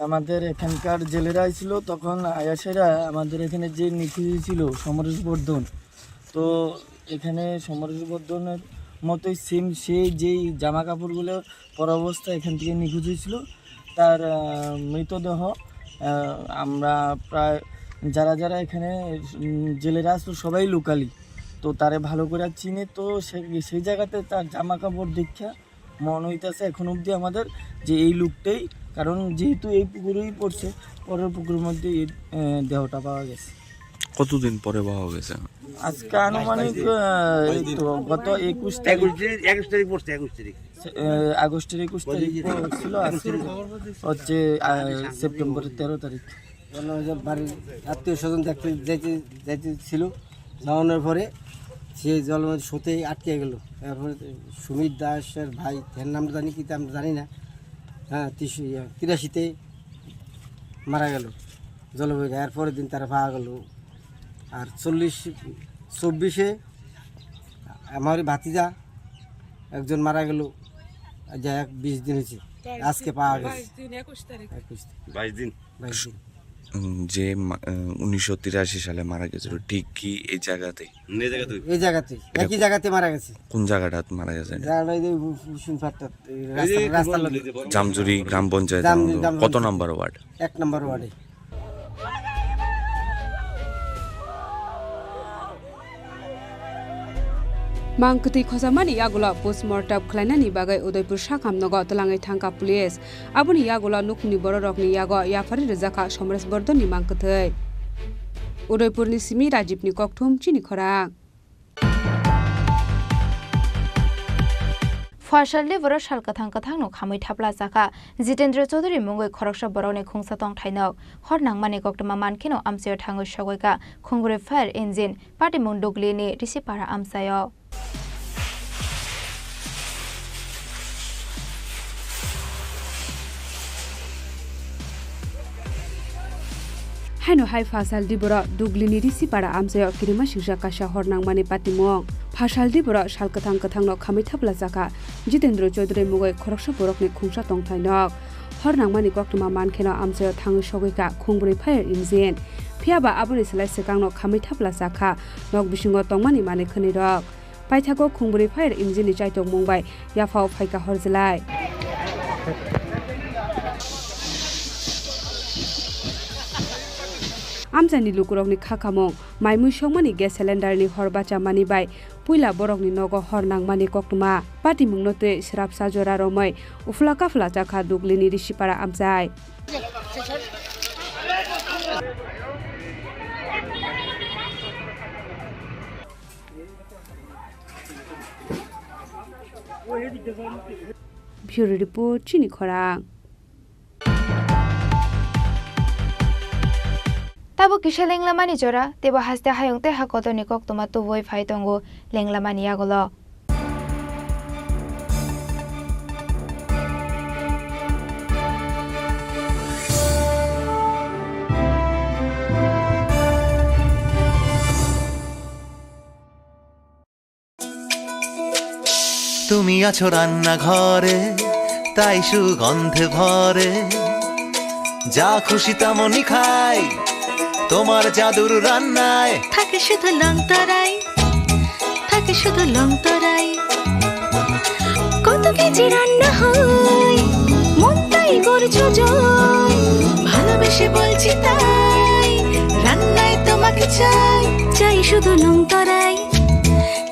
আমাদের এখানকার জেলেরা আইছিল, তখন আয়াসেরা আমাদের এখানে যে নিখোঁজ হয়েছিল সমরেশ বর্ধন, তো এখানে সমরেশ বর্ধনের মতোই সেম সে যেই জামা কাপড়গুলো পরা অবস্থায় এখান থেকে নিখোঁজ হয়েছিল, তার আহ, মৃতদেহ আহ, আমরা প্রায় যারা যারা এখানে উম, জেলেরা আসলো সবাই লোকালি, তো তারে ভালো করে চিনে, তো সে সেই জায়গাতে তার জামা কাপড় দেখা মনে হইতাছে এখন অবধি আমাদের যে এই লোকটাই, কারণ যেহেতু এই পুকুরেই পড়ছে, পরের পুকুরের মধ্যে এই, আহ, দেহটা পাওয়া গেছে। কতদিন পরে পাওয়া গেছে? আজকে আনুমানিক, আহ, এই তো গত একুশ তারিখ। একুশ তারিখ, একুশ তারিখ পড়ছে, একুশ তারিখ। সে, আহ, আগস্টের একুশ তারিখ ছিল, আজকে হচ্ছে, আহ, সেপ্টেম্বরের তেরো তারিখ। মনে হয় যে বাড়ির আত্মীয় স্বজন দেখতে যাইতে, যাইতে ছিল, যাওয়ানোর পরে সে জলমধ্যে স্রোতে আটকে গেল। তারপরে সুমিত দাসের ভাই, তার নাম জানি কি, তা আমরা জানি না। হ্যাঁ, তিরিশ, ইয়া, তিরাশিতে মারা গেল জলমধ্যে। এর পরের দিন তারা পাওয়া গেল। আর চল্লিশ, চব্বিশে আমার ভাতিজা একজন মারা গেল, যাই হোক, বিশ দিন হয়েছে, আজকে পাওয়া গেছে। বাইশ দিন, একুশ তারিখ। একুশ তারিখ। বাইশ দিন। বাইশ দিন। উম, যে মা-, আহ, উনিশশো তিরাশি সালে মারা গেছিল, ঠিক কি এই জায়গাতে? এই জায়গাতে। এই জায়গাতে, এটা একই কো-, জায়গাতে মারা গেছে। কোন জায়গাটা মারা গেছে এটা? জায়গাটা এই যে রসুন পাট্টা, এই এই যে রাস্তা, রাস্তার লগে। জামজুরি গ্রাম পঞ্চায়েত জামজুরি আন্দোলন। গ্রাম কত পঞ্চায়েত। নম্বর ওয়ার্ড? এক নম্বর ওয়ার্ডে। Mang kwtwi khojakmani yagulo postmortem khlainani bagwi Udaipur sakhamnogo twlangwi thangkha police. Aboni yagulo nukhungni bororokni yago yaphari rwjakha Somresh Bordonni mang kwtwi. Udaipurni simi Rajibni kokthum chini khorang. Phasalni borok sal kwthang kwthangno khamwi thapla chakha. Jitendra Chaudhary mungwi khoroksa borokni khungsa tongthainok. Hor nangmani koktwma mankheno amchaio thangwi sogwi kha Khungbrwi fire engine. Patimung Duglini Risipara amchaio. Haino hai phasal diboro Duglini Risipara amchaio kirima singsa kaisa hor nangmani patimung. Phasal diboro sal kwthang kwthangno khamwi thapla chakha Jitendra Chaudhary mungwi khoroksa borokni khungsa tongthainok. Hor nangmani koktwma mankheno amchaio thangwi sogwi kha Khungbrwi fire engine. Phiyaba aboni slai swkangno khamwi thapla chakha nok bisingo tongmani manwi khwnwirok. Paithago Khungbrwi fire engine ni chaitokmung bai yaphao phaikha horjlai. Amchaini lukurokni kha khamung, mai mui songmani gas cylinder ni hor bachamani bai puila borokni nogo hor nangmani koktwma. Patimungno twi swrapsa jora romwi uphla kaphla chakha Duglini Risipara amchai. Bureau Report, chini khorang. Tabuk kisa lenglamani jora, teibo haste hayung tei ha kotorni koktwma tubui phai tongo lenglamani yagulo. তুমি আছো রান্নাঘরে, তাই সুগন্ধে ভরে। যা খুশি তেমনই খাই, তোমার জাদুর রান্নায়। থাকে শুধু লং তরাই, থাকে শুধু লং তরাই। কত কেজি রান্না হয়, মনটাই করছো জয়। ভালোবেসে বলছি তাই, রান্নায় তোমাকে চাই, চাই শুধু লং তরাই।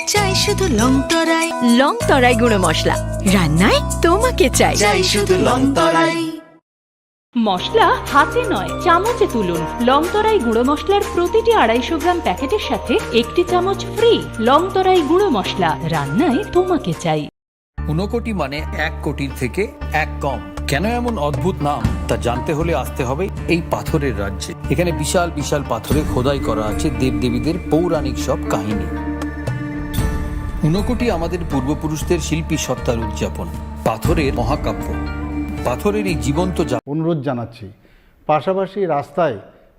চাই শুধু লং তরাই। লং তরাই গুঁড়ো মশলা, রান্নায় তোমাকে চাই। চাই শুধু লং তরাই। মশলা হাতে নয়, চামচে তুলুন। লং তরাই গুঁড়ো মশলার প্রতিটি আড়াইশো গ্রাম প্যাকেটের সাথে একটি চামচ ফ্রি। লং তরাই গুঁড়ো মশলা, রান্নায় তোমাকে চাই। ঊনকোটি মানে এক কোটির থেকে এক কম। কেন এমন অদ্ভুত নাম, তা জানতে হলে আসতে হবে এই পাথরের রাজ্যে। এখানে বিশাল বিশাল পাথরে খোদাই করা আছে দেবদেবীদের পৌরাণিক সব কাহিনী। ঊনকোটি আমাদের পূর্বপুরুষদের শিল্পী সত্তার উদযাপন, পাথরের মহাকাব্য, পাথরের এই জীবন্ত জা- অনুরোধ জানাচ্ছি, পাশাপাশি রাস্তায়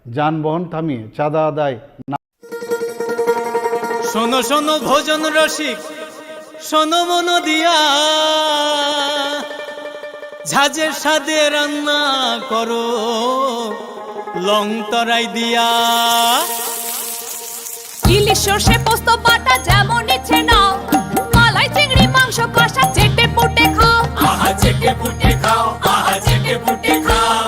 যানবাহন থামিয়ে চাঁদা আদায় না শোনো শোনো ভোজন রসিক, শোনো মন দিয়া, ঝাঁঝের স্বাদে রান্না করো লং তরাই দিয়া। ইলিশ সর্ষে পোস্ত বাটা যেমন ইচ্ছে নাও, মালাই চিংড়ি মাংস কষা চেটে পুটে খাও। আহা চেটে পুটে খাও, আহা চেটে পুটে খাও।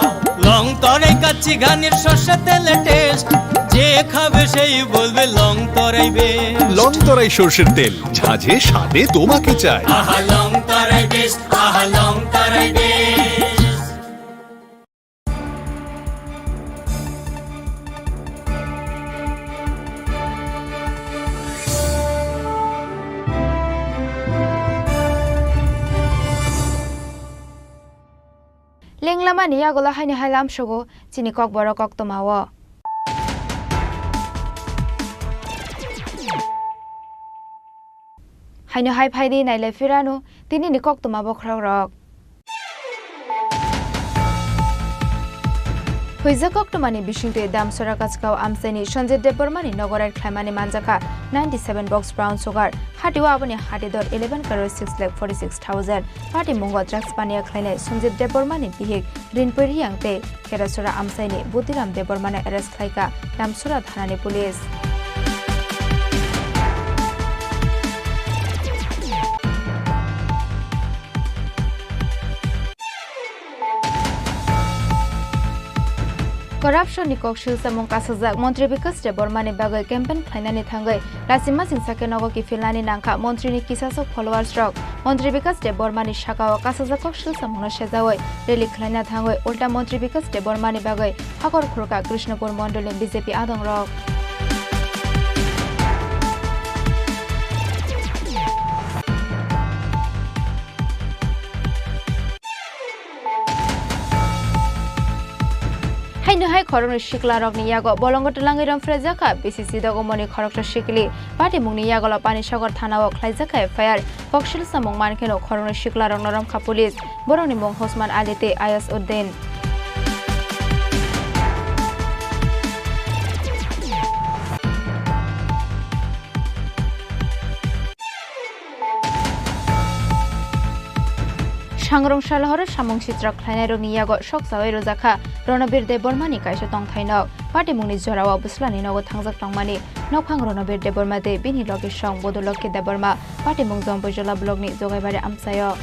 লং তরাই কাচ্চি ঘানির সর্ষে তেলে টেস্ট, যে খাবে সেই বলবে লং তরাই বেশ। লং তরাই সর্ষের তেল, ঝাঁঝে স্বাদে তোমাকে চাই। আহা লং তরাই বেশ, আহা লং তরাই বেশ। Lenglamani yagulo haino hai lamsogo chini kokborok koktwmao. Haino hai phaidi nailai phirano tinini koktwma bokhorokrok. Huijak koktwmani bisingtwi Damsora Kachkao amchaini Sanjit Debbarmani nogo raid khlaimani manjakha ninety seven box brown sugar, hatio aboni hati dor eleven crore six lakh forty six thousand. Patimungo drugs paniya khlainai Sanjit Debbarmani bihik Rinpui Riang tei Kherasora amchaini Budiram Debbarmano arrest khlaikha Damsora thanani police. Corruption ni kok sil samung kasajak Montri Bikas Debbarmani bagwi campaign khlainani thangwi Rachima singsa khe nogo kiphilnani nangkha montri ni kisasok followers rok. Montri Bikas Debbarmani sakao kasajak kok sil samungno sejaui rally khlaina thangwi ulta Montri Bikas Debbarmani bagwi hakor khurkha Krishnapur mondolni B J P adongrok. Haino hai khoroknwi siklarokni yago bolongo twlangwi romphrejakha B C C dogomoni khoroksa sikli. Patimungni yagulo Panisagar thanao khlaijakha F I R. Koksil samung mankheno khoroknwi siklarokno romkha police. Borokni mung Hosman Ali tei Ayas Uddin. Sangrong Salhoro samung sitra khlainairokni yago sokchaui rwjakha Ronobir Debbarmani kaisa tongthainok. Patimungni jorao bwslani nogo thangjak tongmani nokphang Ronobir Debbarma tei bini logisong Bodolokhi Debbarma, patimung Jompoijola blockni Jogaibari amchaio.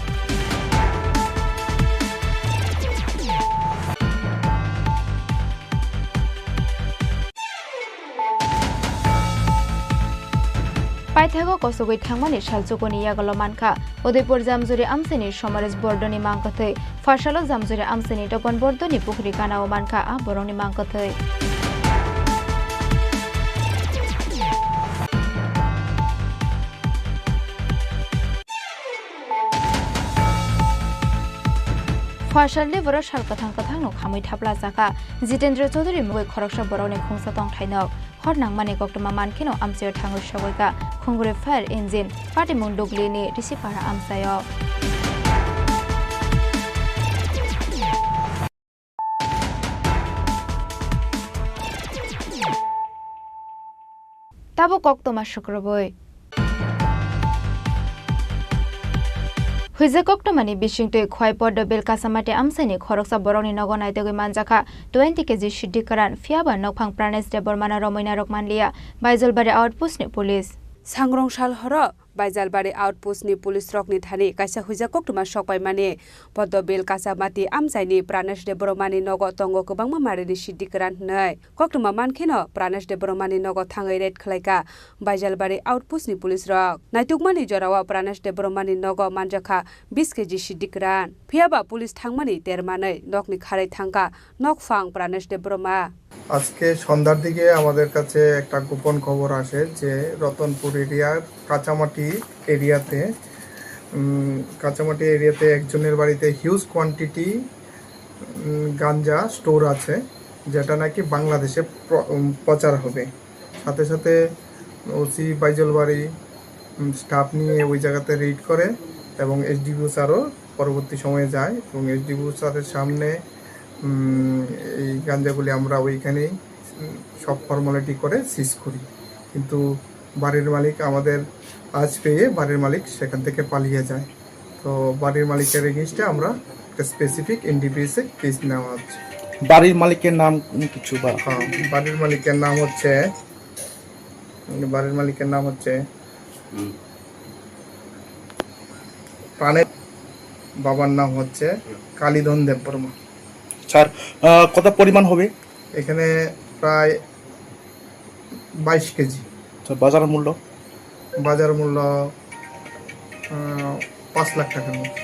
Paithago kosogwi thangmani salchukuni yagulo mankha Udaipur Jamjuri amchaini Somaresh Bordoni mangkwthwi, Pharsalo Jamjuri amchaini Topon Bordoni pukhri ganao mankha a borokni mangkwthwi. Pasalni borok sal kwthang kwthangno khamwi thapla chakha. Jitendra Chaudhary mungwi khoroksa borokni khungsa tongthai nok. Hor nangmani koktwma mankheno amchaio thangwi sogwi kha. Khungbrwi fire engine. Patimung Duglini Risipara amchaio. Tabuk koktwma sukrubui. Huijak koktwmani bisingtwi Khwai Poddo Bel Kachamati amchaini khoroksa borokni nogo naitugwi manjakha twenty K G siddi kwran, phiyaba nokphang Pranesh Debbarmano romwi narwk manliya Baijalbari outpost ni police. Sangrong sal horo Baijalbari outpost ni police rokni thani kaisa huijak koktwma sokpaimani Poddo Bel Kachamati amchaini Pranesh Debbarmani nogo tongo kwbangma marini siddi kwran hwnwi. Koktwma mankheno Pranesh Debbarmani nogo thangwi raid khlaikha Baijalbari outpost ni police rok. Naitukmani jorao Pranesh Debbarmani nogo manjakha bis K G siddi kwran. Phiyaba police thangmani termanwi nokni kharwi thangkha nokphang Pranesh Debbarma. আজকে সন্ধ্যার দিকে আমাদের কাছে একটা গোপন খবর আসে যে রতনপুর এরিয়ার কাঁচামাটি এরিয়াতে, উম, কাঁচামাটি এরিয়াতে একজনের বাড়িতে হিউজ কোয়ান্টিটি, উম, গাঞ্জা স্টোর আছে, যেটা নাকি বাংলাদেশে প্র-, উম, পাচার হবে। সাথে সাথে ওসি বাইজলবাড়ি, উম, স্টাফ নিয়ে ওই জায়গাতে রেড করে এবং এসডিপিও স্যারও পরবর্তী সময়ে যায় এবং এসডিপিও স্যারের সামনে, উম, এই গাঞ্জাগুলি আমরা ওইখানেই, উম, সব ফর্মালিটি করে সিজ করি। কিন্তু বাড়ির মালিক আমাদের আজ পেয়ে বাড়ির মালিক সেখান থেকে পালিয়ে যায়। তো বাড়ির মালিকের এগেইনস্টে আমরা একটা স্পেসিফিক এনডিপিএস এ কেস নেওয়া হচ্ছে। বাড়ির মালিকের নাম কিছু বা? হ্যাঁ, বাড়ির মালিকের নাম হচ্ছে, বাড়ির মালিকের নাম হচ্ছে হুম। প্রাণের বাবার নাম হচ্ছে কালীধন দেববর্মা। স্যার, আহ, কত পরিমাণ হবে? এখানে প্রায় বাইশ কেজি। আচ্ছা, বাজার মূল্য? বাজার মূল্য, আহ, পাঁচ লাখ টাকার মতো।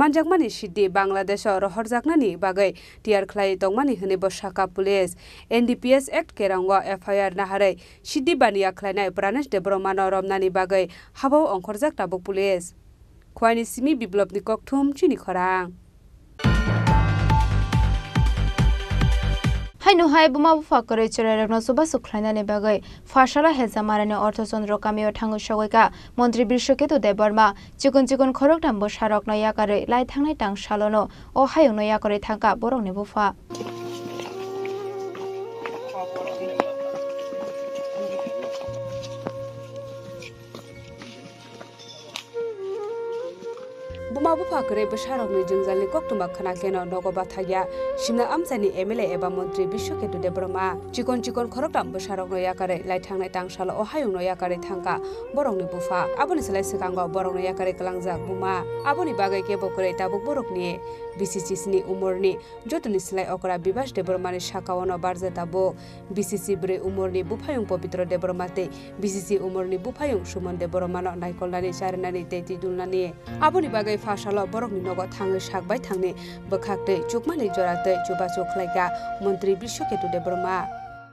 Manjakmani siddi Bangladesho rohorjaknani bagwi tiyar khlai tongmani hwnwi bo sakha police. N D P S Act kerango F I R naharwi siddi baniya khlainai Pranesh Debbarmano romnani bagwi habao ongkhorjak tabuk police. Khwaini simi Biplopni kokthum chini khorang. Haino hai buma bupha kwrwi chwrairokno chubachu khlainani bagwi Pharsala Hejamarani Ortho Chandra kamio thangwi sogwi kha Montri Bishwaketu Debbarma. Chikon chikon khoroktham bwsarokno yakarwi lai thangnai tang salono o hayungno yakarwi thangkha borokni bupha. Buma bupha kwrwi bwsarokni jwngjalni koktwma khwna kheno nogo bathakya simna amchaini M L A eba montri Bishwaketu Debbarma. Chikon chikon khoroktham bwsarokno yakarwi lai thangnai tang salo o hayungno yakarwi thangkha borokni bupha. Aboni slai swkango borokno yakarwi kwlangjak buma. Aboni bagwi kebo kwrwi tabuk borokni bisi chisni umorni jotoni slai okra Bibas Debbarmani sakao no barja tabuk. B C C bwrwi umorni buphayung Pobitro Debbarma tei B C C umorni buphayung Suman Debbarmano naikolnani, charinani tei twi dulnani. Aboni bagwi Pharsalo borokni nogo thangwi sak bai thangni bwkhak twi chukmani jora twi chubachu khlaikha montri Bishwaketu Debbarma.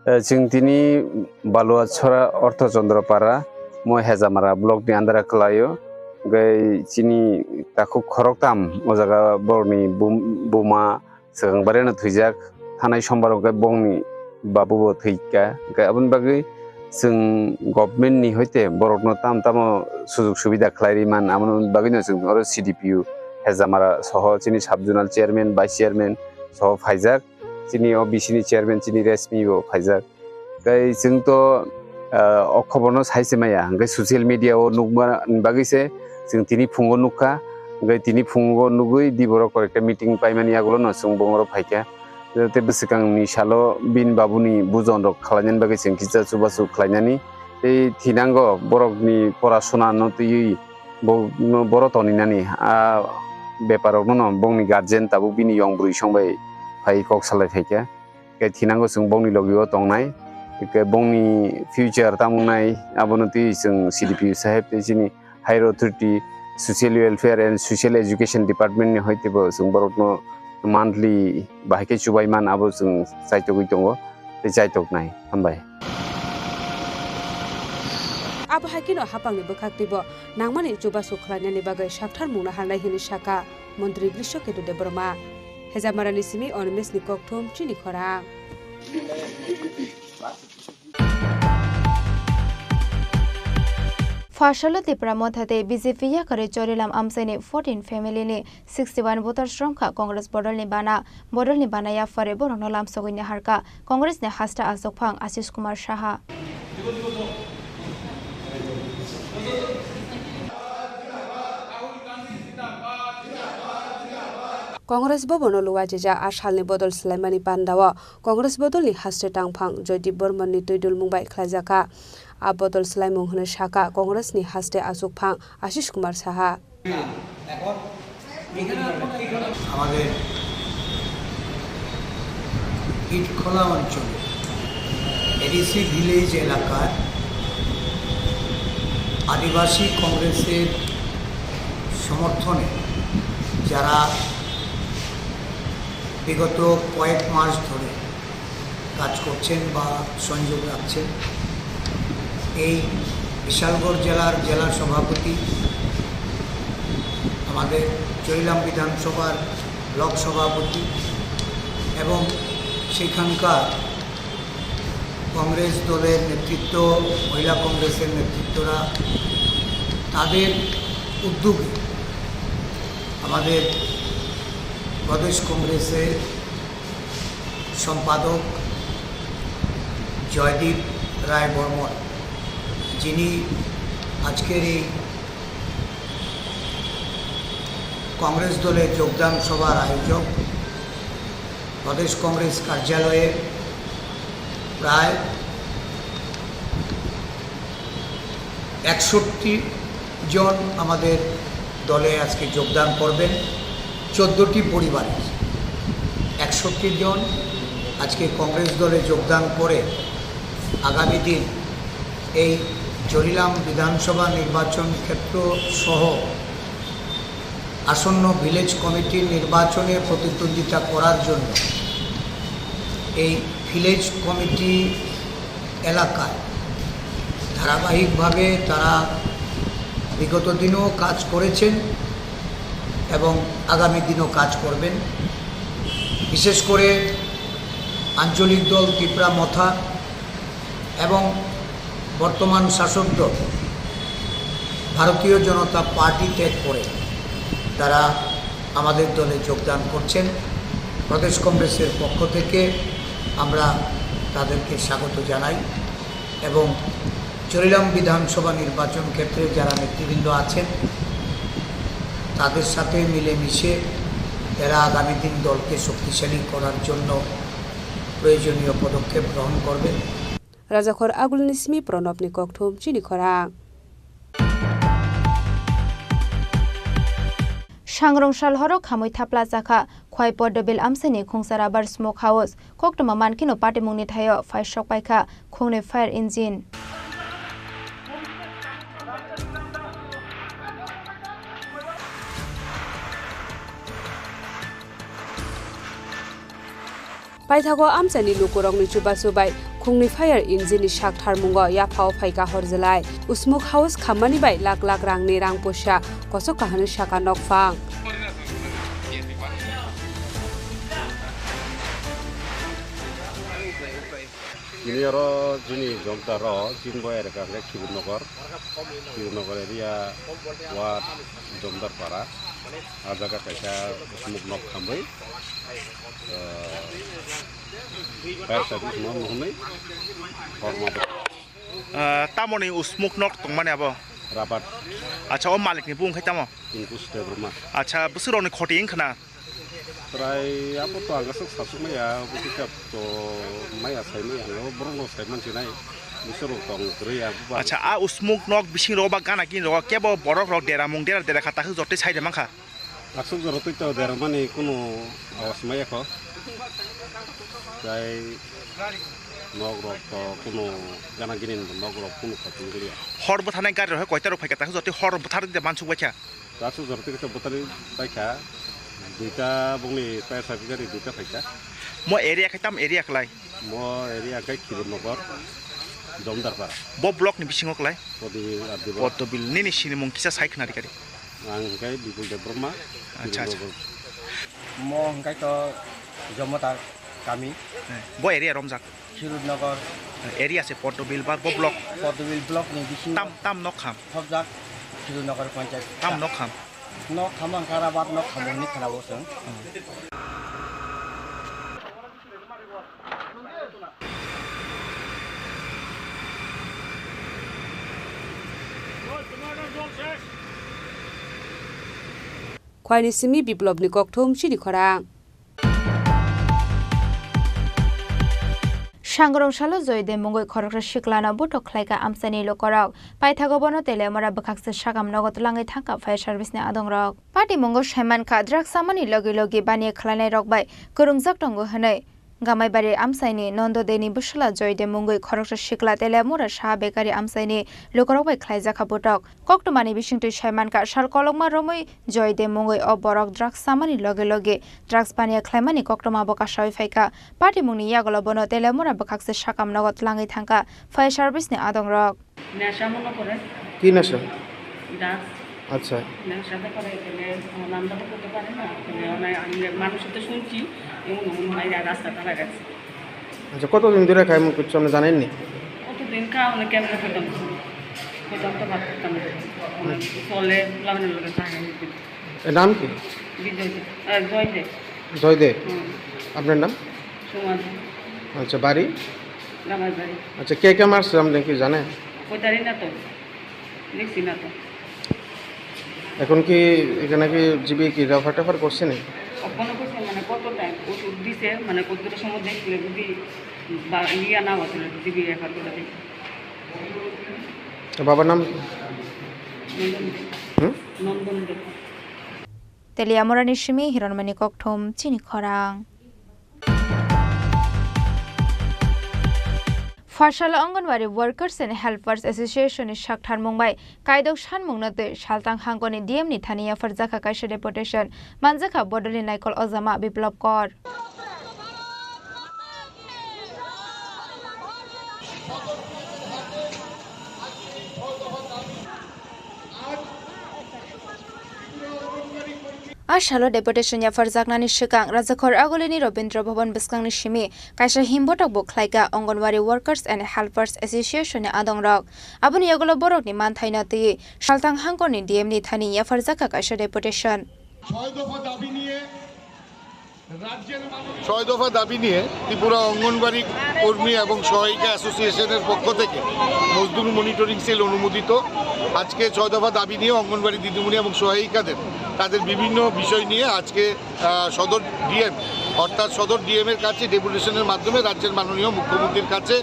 Eh, chwng tini Baluachora Ortho Chandra Para, mo Hejamara block ni under o kwlaio. Hwnkhe chini takhuk khoroktham o jaga borokni bum-, buma, swkang barino thwijak thanai sombar hwnkhe bongni babu bo thwikha. Hwnkhe aboni bagwi chwng government ni hoite borokno tamo tamo sujug subida khlai rwi man, aboni bagwino chwng oro C D P O Hejamara soho chini sub zonal chairman, vice chairman soho phaijak, chini o B C ni chairman chini Resmi bo phaijak. Tei chwng to, ah, o khobor no sai se maya, hwnkhe social media o nukma ni bagwi se chwng tini phungo nukha, hwnkhe tini phungo nugwi di borok koi ekta meeting paimani yagulo no chwng bongoro phaikha. Tei bwswkang ni salo bini babuni bujon rok khlainani bagwi chwng kisa chubachu khlainani tei thinango borok ni pora sona no twiwi bo, no boro toninani a bepar rok no bongni guardian tabuk bini yong bwrwi song bai phai kok salai phaikha. Khe thinango chwng bongni logi o tongnai, khe bongni future tamo wngnai, abono twi chwng C D P O saheb tei chini Higher Authority Social Welfare and Social Education Department ni hoite bo chwng borokno monthly bahai khe chubai man, abo chwng chaitogwi tongo tei chaitoknai. Hambai. Abo hai kheno haphangni bwkhaktwibo nangmani chubachu khlainani bagwi sakthar mungna harnai hwnwi sakha Montri Brishaketu Debbarma. Hejamarani simi Animeshni kokthum chini khorang. Pharsalo Tipra Motha tei B J P yakarwi Chorilam amchaini fourteen family ni sixty one voters romkha Congress bodolni bana, bodolni bana yaphare borokno lamsogwi naharkha Congress ni haste achukphang Ashish Kumar Saha. Congress Bhavan o luajajak a salni bodol swlaimani pandao Congress bodolni haste tangphang Joydeep Bormonni twi dulmung bai khlaijakha. A bodol swlaimung hwnwi sakha Congress ni haste achukphang Ashish Kumar Saha. আমাদের ইটখোলা অঞ্চলে ADC village এলাকার আদিবাসী কংগ্রেসের সমর্থনে যারা বিগত কয়েক মাস ধরে কাজ করছেন বা সংযোগ রাখছেন। এই বিশালগড় জেলার জেলা সভাপতি, আমাদের চরিলাম বিধানসভার ব্লক সভাপতি এবং সেখানকার কংগ্রেস দলের নেতৃত্ব, মহিলা কংগ্রেসের নেতৃত্বরা, তাদের উদ্যোগে আমাদের প্রদেশ কংগ্রেসের সম্পাদক জয়দীপ রায় বর্মন, যিনি আজকের এই কংগ্রেস দলে যোগদান সভার আয়োজক, প্রদেশ কংগ্রেস কার্যালয়ে প্রায় একষট্টি জন আমাদের দলে আজকে যোগদান করবেন। চোদ্দোটি পরিবারের একষট্টি জন আজকে কংগ্রেস দলে যোগদান করে আগামী দিন এই জরিলাম বিধানসভা নির্বাচন ক্ষেত্র সহ আসন্ন ভিলেজ কমিটির নির্বাচনে প্রতিদ্বন্দ্বিতা করার জন্য এই ভিলেজ কমিটি এলাকায় ধারাবাহিকভাবে তারা বিগত দিনও কাজ করেছেন এবং আগামী দিনও কাজ করবেন। বিশেষ করে আঞ্চলিক দল তিপ্রা মথা এবং বর্তমান শাসক দল ভারতীয় জনতা পার্টি ত্যাগ করে তারা আমাদের দলে যোগদান করছেন। প্রদেশ কংগ্রেসের পক্ষ থেকে আমরা তাদেরকে স্বাগত জানাই এবং চরিলাম বিধানসভা নির্বাচন ক্ষেত্রে যারা নেতৃবৃন্দ আছেন, তাদের সাথে মিলেমিশে এরা আগামী দিন দলকে শক্তিশালী করার জন্য প্রয়োজনীয় পদক্ষেপ গ্রহণ করবেন। Rajakhor Agulni simi Pranobni kokthum chini khorang. Sangrong sal horo khamwi thapla chakha, Khwai Poddobil amsini khungsa rubber smoke house. Koktwma mankhe no patimungni thaio phaisok paikha khungni fire engine. Paithago amchaini lukurokni chubachu bai khungni fire engine ni sak tharmungo yaphao phaikha horjelai. Smoke house khammani bai lakh lakh rangni rang poisa kochok kahano saka nokphang. Tini oro chini jogdar o chini bo ereka khe Khibur Nagar, Khibur Nagar area ward Jomdar Para. Ah jaga kaisa smoke nok khamwi, ah, fire service no hwnwi kormo. Ah, tamoni smoke nok tongmani abo? Rabat. Acha, o malik ni bung khai tamo? Tinku Debbarma. Acha, bwswk rokni khoti wngkha na? Trai abo to ang aswk sasuk maya, abo kisa to maya sai maya, ang abo borok no sai mansi nai, bwswk rok tong kwrwi abo ba. Acha, a smoke nok bising rogo ba gana gini rogo kebo borok rok dera mung dera dera kha, takhuk jotoi sai de mankha. Aswk jora twi to dera mani kunu awas maya kho. Trai nok rok to kunu gana gini nok rok kunu khatung gili. Hor bwtharnai gari rok hai koita rok phaikha, takhuk jotoi hor bwthar de mansuk baikha. Aswk jora twi kisa bwtharwi paikha, duita bongni fire service gari duita phaikha. Mo area khai tam area khlai? Mo area khai Khibur Nagar. Jomdarpara. Bo block ni bisingo klai? Podobil R D Bora. Podobil. Nini sinimung kisa sai khna rikari. Ang hingkai Bipul Debbarma. Acha, acha. Bipul Debbarma. Mo hingkai to Jomodar kami. Eh, bo area romjak? Khirudnagar. Eh, area se Podobil ba bo block? Podobil block ni bisingo. Tam, tam nok ham? Thopjak Khirudnagar panchayat. Tam nok ham? Nok hamang kara bat nok hamang ni khana bo chwng. Khwaini simi Biplobni kokthum chini khorang. Sangrong salo Joyde mungwi khoroksa siklano bothok khlaika amchaini lukorok. Paithago bono Teliamura bwkhakse sakam nogo twlangwi thangkha fire service ni adongrok. Patimungo saimankha, drugs chamani logi logi baniya khlainairok bai kwrwngjak tongo hwnwi. Gamaibari amchaini Nondo Deni bwsala Joyde mungwi khoroksa sikla Teliamura saha bekari amchaini lukorok bai khlaijakha bothok. Koktwmani bisingtwi saimankha, sal kolokma romwi Joyde mungwi o borok drugs chamani loge loge drugs baniya khlaimani koktwma bo kasawi phaikha. Patimungni yagulo bono Teliamura bwkhakse sakam nogo twlangwi thangkha fire service ni adongrok. নেশা মনে করে। কি নেশা? ড্রাগস। আচ্ছা। নেশা তো করে, এখানে নাম দাবি করতে পারে না। এখানে মানে আমি মানুষের তো শুনছি, এমন এমন মাইরা রাস্তা তারা গেছে। আচ্ছা, কতদিন ধরে খায় এমন কিছু আপনি জানেননি? কতদিন খাওয়া মানে কেমনে খেতাম? খেতাম তো ভাত খেতাম না। মানে চলে, লাগানোর লোকের চায় না। এর নাম কি? বিজয় দে, আহ, জয় দে। জয় দে? হুম। আপনার নাম? সুমন। আচ্ছা, বাড়ি? রামারবাড়ি। আচ্ছা, কে কে মারছে আপনি কি জানেন? কইতারি না তো, দেখছি না তো। এখন কি এখানে কি জিবি কি রেফার টেফার করছে নি? অপন করছে মানে কত টাইম ওষুধ দিছে, মানে কতটা সময় দেখলে যদি বা ইয়া না হতো যদি রেফার করে দিই। তো বাবার নাম কি? নন্দন দে। হুম? নন্দন দে। Teliamurani simi Hironmani kokthum chini khorang. Pharsalo Anganwadi Workers and Helpers Association ni saktharmung bai kaidok sanmungno twi Saltang hangkoni D M ni thani yapharjakha kaisa deputation, manjakha bodolni naikol ojama Biplab Kor. A salo deputation yapharjaknani swkang Rajakhor Agulini Rabindra Bhavan bwskangni simi kaisa himbotok bo khlaika Anganwadi Workers and Helpers Association ni adongrok. Aboni yagulo borokni manthaino twiwi Saltang hangkorni D M ni thani yapharjakha kaisa deputation. ছয় দফা দাবি নিয়ে ত্রিপুরা অঙ্গনবাড়ি কর্মী এবং সহায়িকা অ্যাসোসিয়েশনের পক্ষ থেকে মজদুর মনিটরিং সেল অনুমোদিত আজকে ছয় দফা দাবি নিয়ে অঙ্গনবাড়ি দিদিমণি এবং সহায়িকাদের তাদের বিভিন্ন বিষয় নিয়ে আজকে, আহ, সদর ডিএম অর্থাৎ সদর ডিএম এর কাছে ডেপুটেশনের মাধ্যমে রাজ্যের মাননীয় মুখ্যমন্ত্রীর কাছে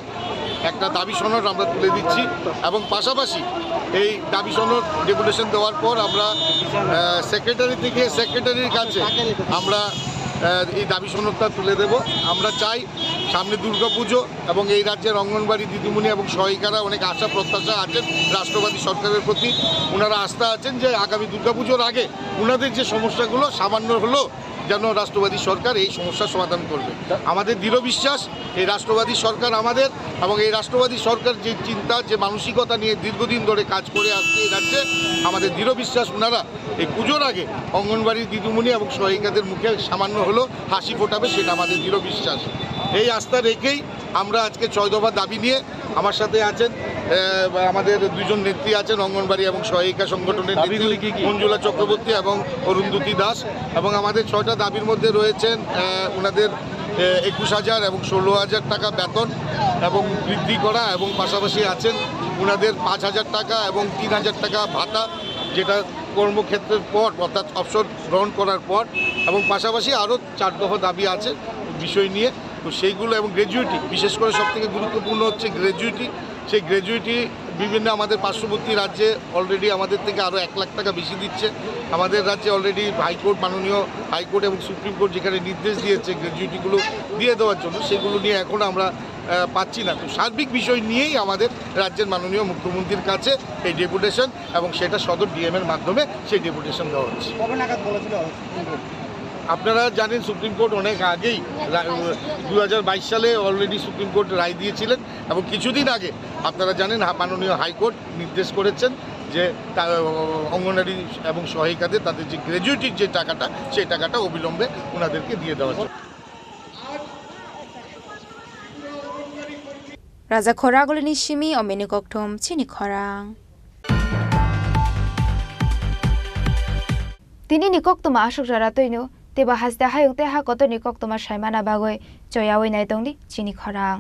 একটা দাবি সনদ আমরা তুলে দিচ্ছি এবং পাশাপাশি এই দাবি সনদ ডেপুটেশন দেওয়ার পর আমরা, আহ, সেক্রেটারি থেকে সেক্রেটারির কাছে আমরা, আহ, এই দাবি সনদটা তুলে দেব। আমরা চাই সামনে দুর্গাপুজো এবং এই রাজ্যের অঙ্গনবাড়ি দিদিমণি এবং সহায়িকারা অনেক আশা প্রত্যাশা আছেন রাষ্ট্রবাদী সরকারের প্রতি। ওনারা আস্থা আছেন যে আগামী দুর্গাপুজোর আগে ওনাদের যে সমস্যাগুলো সামান্য হলেও যেন রাষ্ট্রবাদী সরকার এই সমস্যার সমাধান করবে। আমাদের দৃঢ় বিশ্বাস এই রাষ্ট্রবাদী সরকার আমাদের এবং এই রাষ্ট্রবাদী সরকার যে চিন্তা, যে মানসিকতা নিয়ে দীর্ঘদিন ধরে কাজ করে আসছে এই রাজ্যে, আমাদের দৃঢ় বিশ্বাস ওনারা এই পুজোর আগে অঙ্গনবাড়ি দিদিমণি এবং সহায়িকাদের মুখে সামান্য হলেও হাসি ফোটাবে, সেটা আমাদের দৃঢ় বিশ্বাস। এই আস্থা রেখেই আমরা আজকে ছয় দফা দাবি নিয়ে আমার সাথে আছেন, আহ, আমাদের দুজন নেত্রী আছেন অঙ্গনবাড়ি এবং সহায়িকা সংগঠনের নেত্রী দাবিগুলি কি কি? মঞ্জুলা চক্রবর্তী এবং অরুন্ধতী দাস। এবং আমাদের ছয়টা দাবির মধ্যে রয়েছেন, আহ, ওনাদের, আহ, একুশ হাজার এবং ষোলো হাজার টাকা বেতন এবং বৃদ্ধি করা, এবং পাশাপাশি আছেন ওনাদের পাঁচ হাজার টাকা এবং তিন হাজার টাকা ভাতা, যেটা কর্মক্ষেত্রের পর অর্থাৎ অবসর গ্রহণ করার পর, এবং পাশাপাশি আরও চার দফা দাবি আছে বিষয় নিয়ে। তো সেইগুলো এবং গ্র্যাচুইটি, বিশেষ করে সব থেকে গুরুত্বপূর্ণ হচ্ছে গ্র্যাচুইটি। সেই গ্র্যাচুইটি বিভিন্ন আমাদের পার্শ্ববর্তী রাজ্যে অলরেডি আমাদের থেকে আরও এক লাখ টাকা বেশি দিচ্ছে। আমাদের রাজ্যে অলরেডি হাইকোর্ট, মাননীয় হাইকোর্ট এবং সুপ্রিম কোর্ট যেখানে নির্দেশ দিয়েছে গ্র্যাচুইটিগুলো দিয়ে দেওয়ার জন্য, সেগুলো নিয়ে এখন আমরা, আহ, পাচ্ছি না। তো সার্বিক বিষয় নিয়েই আমাদের রাজ্যের মাননীয় মুখ্যমন্ত্রীর কাছে এই ডেপুটেশন এবং সেটা সদর ডিএম এর মাধ্যমে সেই ডেপুটেশন দেওয়া হচ্ছে। কবে নাগাদ বলেছিল সুপ্রিম কোর্ট? আপনারা জানেন, সুপ্রিম কোর্ট অনেক আগেই রা-, দু হাজার বাইশ সালে অলরেডি সুপ্রিম কোর্ট রায় দিয়েছিলেন, এবং কিছুদিন আগে আপনারা জানেন, হা-, মাননীয় হাইকোর্ট নির্দেশ করেছেন যে তা-, অঙ্গনারী এবং সহায়িকাদের তাদের যে গ্র্যাজুইটির যে টাকাটা, সেই টাকাটা অবিলম্বে ওনাদেরকে দিয়ে দেওয়া হোক। Raja Khoragulini simi omeni kokthum chini khorang. Tini ni koktwma aswk jora twino, teibo haste hayung tei ha kotorni koktwma saimana bagwi choyaui nai tongdi chini khorang.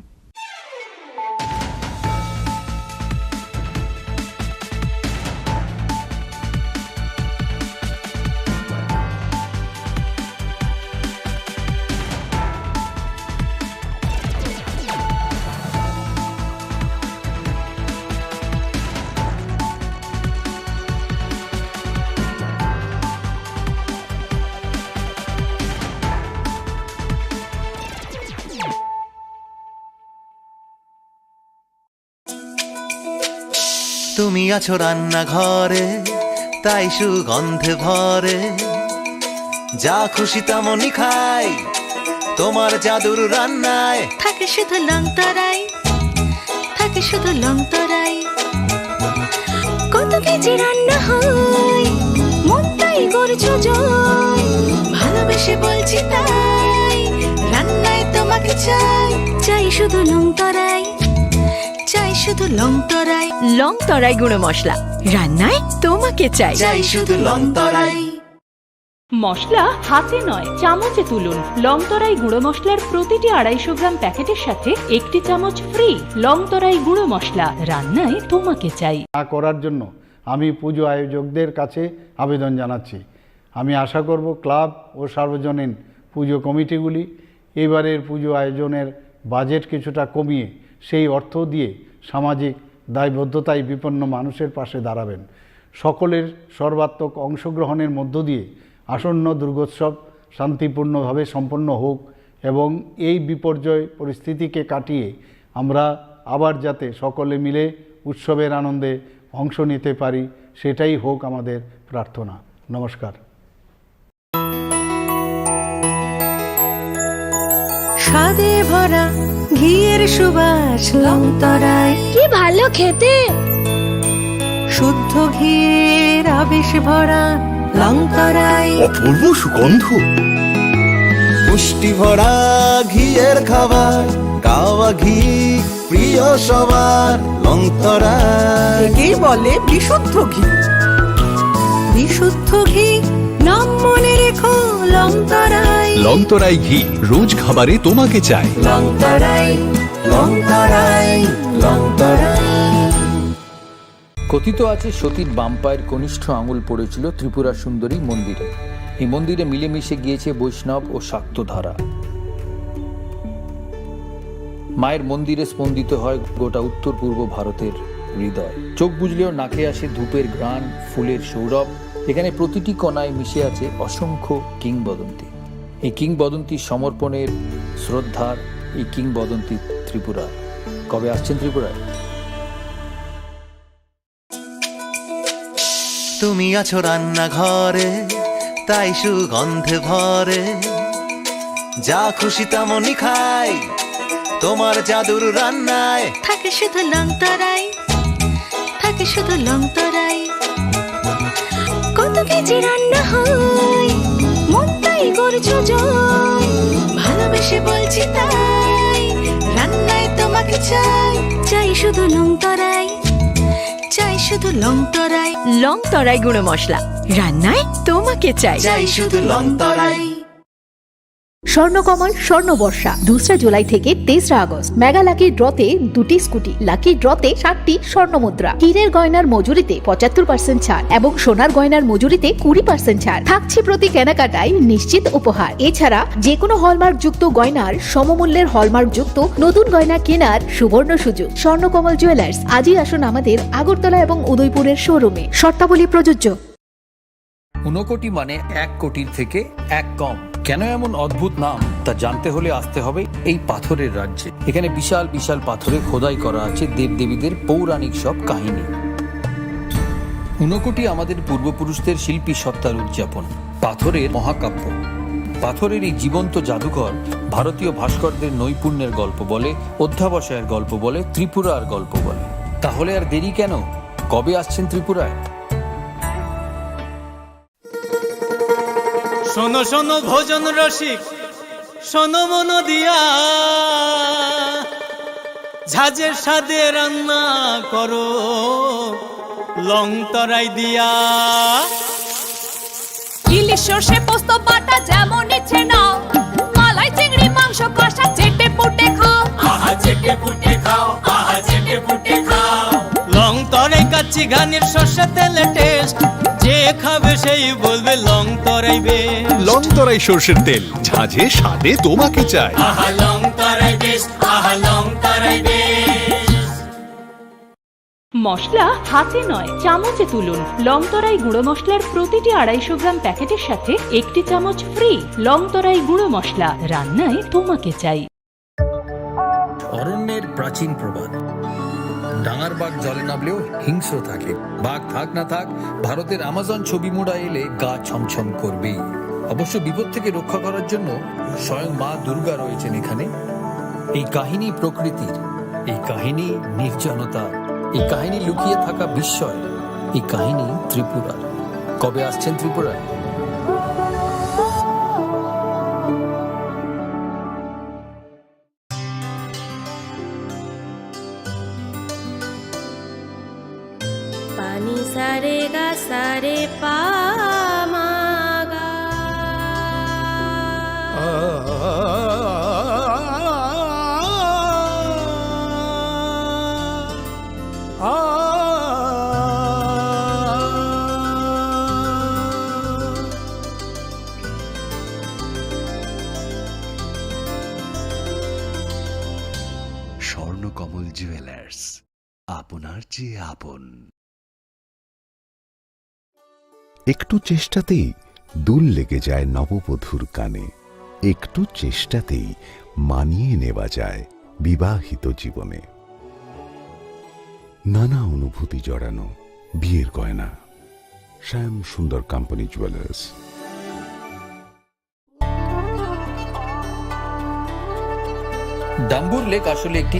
তুমি আছো রান্নাঘরে, তাই সুগন্ধে ভরে। যা খুশি তেমনই খাই, তোমার জাদুর রান্নায়। থাকে শুধু লংতরাই, থাকে শুধু লংতরাই। কত কেজি রান্না হয়, মনটাই গর্জ জয়। ভালোবেসে বলছি তাই, রান্নায় তোমাকে চাই। চাই শুধু লংতরাই, চাই শুধু লংতরাই। লংতরাই গুঁড়ো মশলা, রান্নায় তোমাকে চাই। চাই শুধু লংতরাই। মশলা হাতে নয়, চামচে তুলুন। লংতরাই গুঁড়ো মশলার প্রতিটি আড়াইশো গ্রাম প্যাকেটের সাথে একটি চামচ ফ্রি। লংতরাই গুঁড়ো মশলা, রান্নায় তোমাকে চাই। না করার জন্য আমি পুজো আয়োজকদের কাছে আবেদন জানাচ্ছি। আমি আশা করব ক্লাব ও সার্বজনীন পুজো কমিটিগুলি এবারের পুজো আয়োজনের বাজেট কিছুটা কমিয়ে সেই অর্থ দিয়ে সামাজিক দায়বদ্ধতায় বিপন্ন মানুষের পাশে দাঁড়াবেন। সকলের সর্বাত্মক অংশগ্রহণের মধ্য দিয়ে আসন্ন দুর্গোৎসব শান্তিপূর্ণভাবে সম্পন্ন হোক এবং এই বিপর্যয় পরিস্থিতিকে কাটিয়ে আমরা আবার যাতে সকলে মিলে উৎসবের আনন্দে অংশ নিতে পারি, সেটাই হোক আমাদের প্রার্থনা। নমস্কার। স্বাদে ভরা ঘিয়ের সুবাস লংতরায়। কি ভালো খেতে! শুদ্ধ ঘিয়ের আবেশ ভরা লংতরায়। অপূর্ব সুগন্ধ। পুষ্টি ভরা ঘিয়ের খাবার, গাওয়া ঘি প্রিয় সবার লংতরায়। একেই বলে বিশুদ্ধ ঘি। বিশুদ্ধ ঘি, নাম মনে রেখো লংতরায়। লংতরাই ঘি, রোজ খাবারে তোমাকে চাই। লংতরায়, লংতরায়, লংতরায়। কথিত আছে সতীর বাম পায়ের কনিষ্ঠ আঙুল পড়েছিল ত্রিপুরা সুন্দরী মন্দিরে। এই মন্দিরে মিলেমিশে গিয়েছে বৈষ্ণব ও শাক্ত ধারা। মায়ের মন্দিরে স্পন্দিত হয় গোটা উত্তর পূর্ব ভারতের হৃদয়। চোখ বুজলেও নাকে আসে ধূপের ঘ্রাণ, ফুলের সৌরভ। এখানে প্রতিটি কণায় মিশে আছে অসংখ্য কিংবদন্তি। এই কিংবদন্তি সমর্পণের, শ্রদ্ধার, এই কিংবদন্তি ত্রিপুরার। কবে আসছেন ত্রিপুরায়? তুমি আছো রান্নাঘরে, তাই সুগন্ধে ভরে। যা খুশি তেমনই খাই, তোমার জাদুর রান্নায়। থাকে শুধু লংতরাই, থাকে শুধু লংতরাই। কত কেজি রান্না হয়, মনটাই গর্জ জয়। ভালোবেসে বলছি তাই, রান্নায় তোমাকে চাই। চাই শুধু লংতরাই, চাই শুধু লংতরাই। লংতরাই গুঁড়ো মশলা, রান্নায় তোমাকে চাই। চাই শুধু লংতরাই। স্বর্ণকমল স্বর্ণবর্ষা, দোসরা জুলাই থেকে তেসরা আগস্ট। মেগা লাকি ড্রতে দুটি স্কুটি, লাকি ড্রতে সাতটি স্বর্ণ মুদ্রা, হীরের গয়নার মজুরিতে পঁচাত্তর পার্সেন্ট ছাড় এবং সোনার গয়নার মজুরিতে কুড়ি পার্সেন্ট ছাড় থাকছে। প্রতি কেনাকাটায় নিশ্চিত উপহার। এছাড়া যে কোনো হলমার্কযুক্ত গয়নার সমমূল্যের হলমার্কযুক্ত নতুন গয়না কেনার সুবর্ণ সুযোগ। স্বর্ণকমল জুয়েলার্স, আজই আসুন আমাদের আগরতলা এবং উদয়পুরের শোরুমে। শর্তাবলী প্রযোজ্য। ঊনকোটি মানে এক কোটির থেকে এক কম। কেন এমন অদ্ভুত নাম, তা জানতে হলে আসতে হবে এই পাথরের রাজ্যে। এখানে বিশাল বিশাল পাথরে খোদাই করা আছে দেবদেবীদের পৌরাণিক সব কাহিনী। ঊনকোটি আমাদের পূর্বপুরুষদের শিল্পী সত্তার উদযাপন, পাথরের মহাকাব্য। পাথরের এই জীবন্ত জাদুঘর ভারতীয় ভাস্করদের নৈপুণ্যের গল্প বলে, অধ্যাবসায়ের গল্প বলে, ত্রিপুরার গল্প বলে। তাহলে আর দেরি কেন? কবে আসছেন ত্রিপুরায়? শোনো শোনো ভোজন রসিক, শোনো মন দিয়া, ঝাঁঝের স্বাদে রান্না করো লং তরাই দিয়া। ইলিশ সর্ষে পোস্ত বাটা যেমন ইচ্ছে নাও, মালাই চিংড়ি মাংস কষা চেটে পুটে খাও। আহা চেটে পুটে খাও, আহা চেটে পুটে খাও। লং তরাই কাচ্চি ঘানির সর্ষে তেলে টেস্ট, যে খাবে সেই বলবে লং তরাই বেস্ট। লং তরাই সর্ষের তেল, ঝাঁঝে স্বাদে তোমাকে চাই। আহা লং তরাই বেস্ট, আহা লং তরাই বেস্ট। মশলা হাতে নয়, চামচে তুলুন। লং তরাই গুঁড়ো মশলার প্রতিটি আড়াইশো গ্রাম প্যাকেটের সাথে একটি চামচ ফ্রি। লং তরাই গুঁড়ো মশলা, রান্নায় তোমাকে চাই। অরণ্যের প্রাচীন প্রবাদ, ডাঙার বাঘ জলে নামলেও হিংস্র থাকে। বাঘ থাক না থাক, ভারতের আমাজন ছবি মুড়া এলে গা ছমছম করবেই। অবশ্য বিপদ থেকে রক্ষা করার জন্য স্বয়ং মা দুর্গা রয়েছেন এখানে। এই কাহিনী প্রকৃতির, এই কাহিনী নির্জনতা, এই কাহিনী লুকিয়ে থাকা বিস্ময়, এই কাহিনী ত্রিপুরার। কবে আসছেন ত্রিপুরায়? Pani sare ga sare pa ma ga. Swarnakamal jewellers, আপনার চেয়ে আপন। একটু চেষ্টাতেই দুল লেগে যায় নববধূর কানে, একটু চেষ্টাতেই মানিয়ে নেওয়া যায় বিবাহিত জীবনে। নানা অনুভূতি জড়ানো বিয়ের গয়না। শ্যাম সুন্দর কোম্পানি জুয়েলার্স। ডাম্বুর লেক আসলে একটি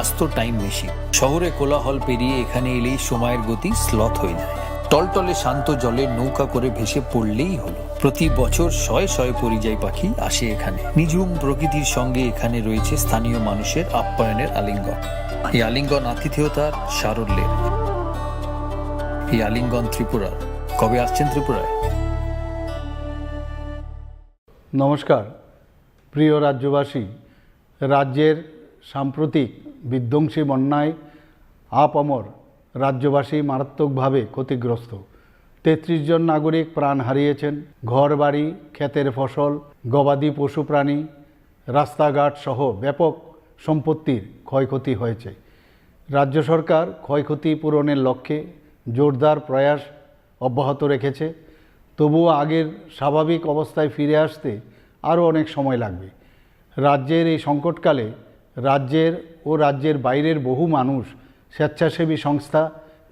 আস্ত টাইম মেশিন। শহরে কোলাহল পেরিয়ে এখানে এলেই সময়ের গতি স্লথ হয়ে যায়। টলটলে শান্ত জলে নৌকা করে ভেসে পড়লেই হলো। প্রতি বছর শয়ে শয়ে পরিযায়ী পাখি আসে এখানে। নিঝুম প্রকৃতির সঙ্গে এখানে রয়েছে স্থানীয় মানুষের আপ্যায়নের আলিঙ্গন। এই আলিঙ্গন আতিথেয়তার সারল্যের। এই আলিঙ্গন ত্রিপুরার। কবে আসছেন ত্রিপুরায়? নমস্কার। প্রিয় রাজ্যবাসী, রাজ্যের সাম্প্রতিক বিধ্বংসী বন্যায় আপামর রাজ্যবাসী মারাত্মকভাবে ক্ষতিগ্রস্ত। তেত্রিশ জন নাগরিক প্রাণ হারিয়েছেন। ঘরবাড়ি, ক্ষেতের ফসল, গবাদি পশুপ্রাণী, রাস্তাঘাট সহ ব্যাপক সম্পত্তির ক্ষয়ক্ষতি হয়েছে। রাজ্য সরকার ক্ষয়ক্ষতি পূরণের লক্ষ্যে জোরদার প্রয়াস অব্যাহত রেখেছে। তবুও আগের স্বাভাবিক অবস্থায় ফিরে আসতে আরও অনেক সময় লাগবে। রাজ্যের এই সংকটকালে রাজ্যের ও রাজ্যের বাইরের বহু মানুষ, স্বেচ্ছাসেবী সংস্থা,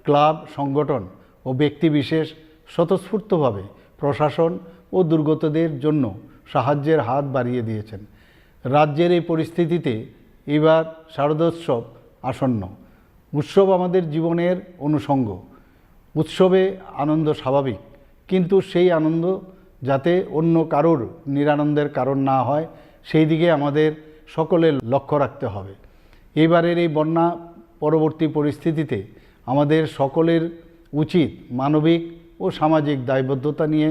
ক্লাব, সংগঠন ও ব্যক্তিবিশেষ স্বতঃস্ফূর্তভাবে প্রশাসন ও দুর্গতদের জন্য সাহায্যের হাত বাড়িয়ে দিয়েছেন। রাজ্যের এই পরিস্থিতিতে এবার শারদোৎসব আসন্ন। উৎসব আমাদের জীবনের অনুষঙ্গ। উৎসবে আনন্দ স্বাভাবিক, কিন্তু সেই আনন্দ যাতে অন্য কারোর নিরানন্দের কারণ না হয়, সেই দিকে আমাদের সকলের লক্ষ্য রাখতে হবে। এবারের এই বন্যা পরবর্তী পরিস্থিতিতে আমাদের সকলের উচিত মানবিক ও সামাজিক দায়বদ্ধতা নিয়ে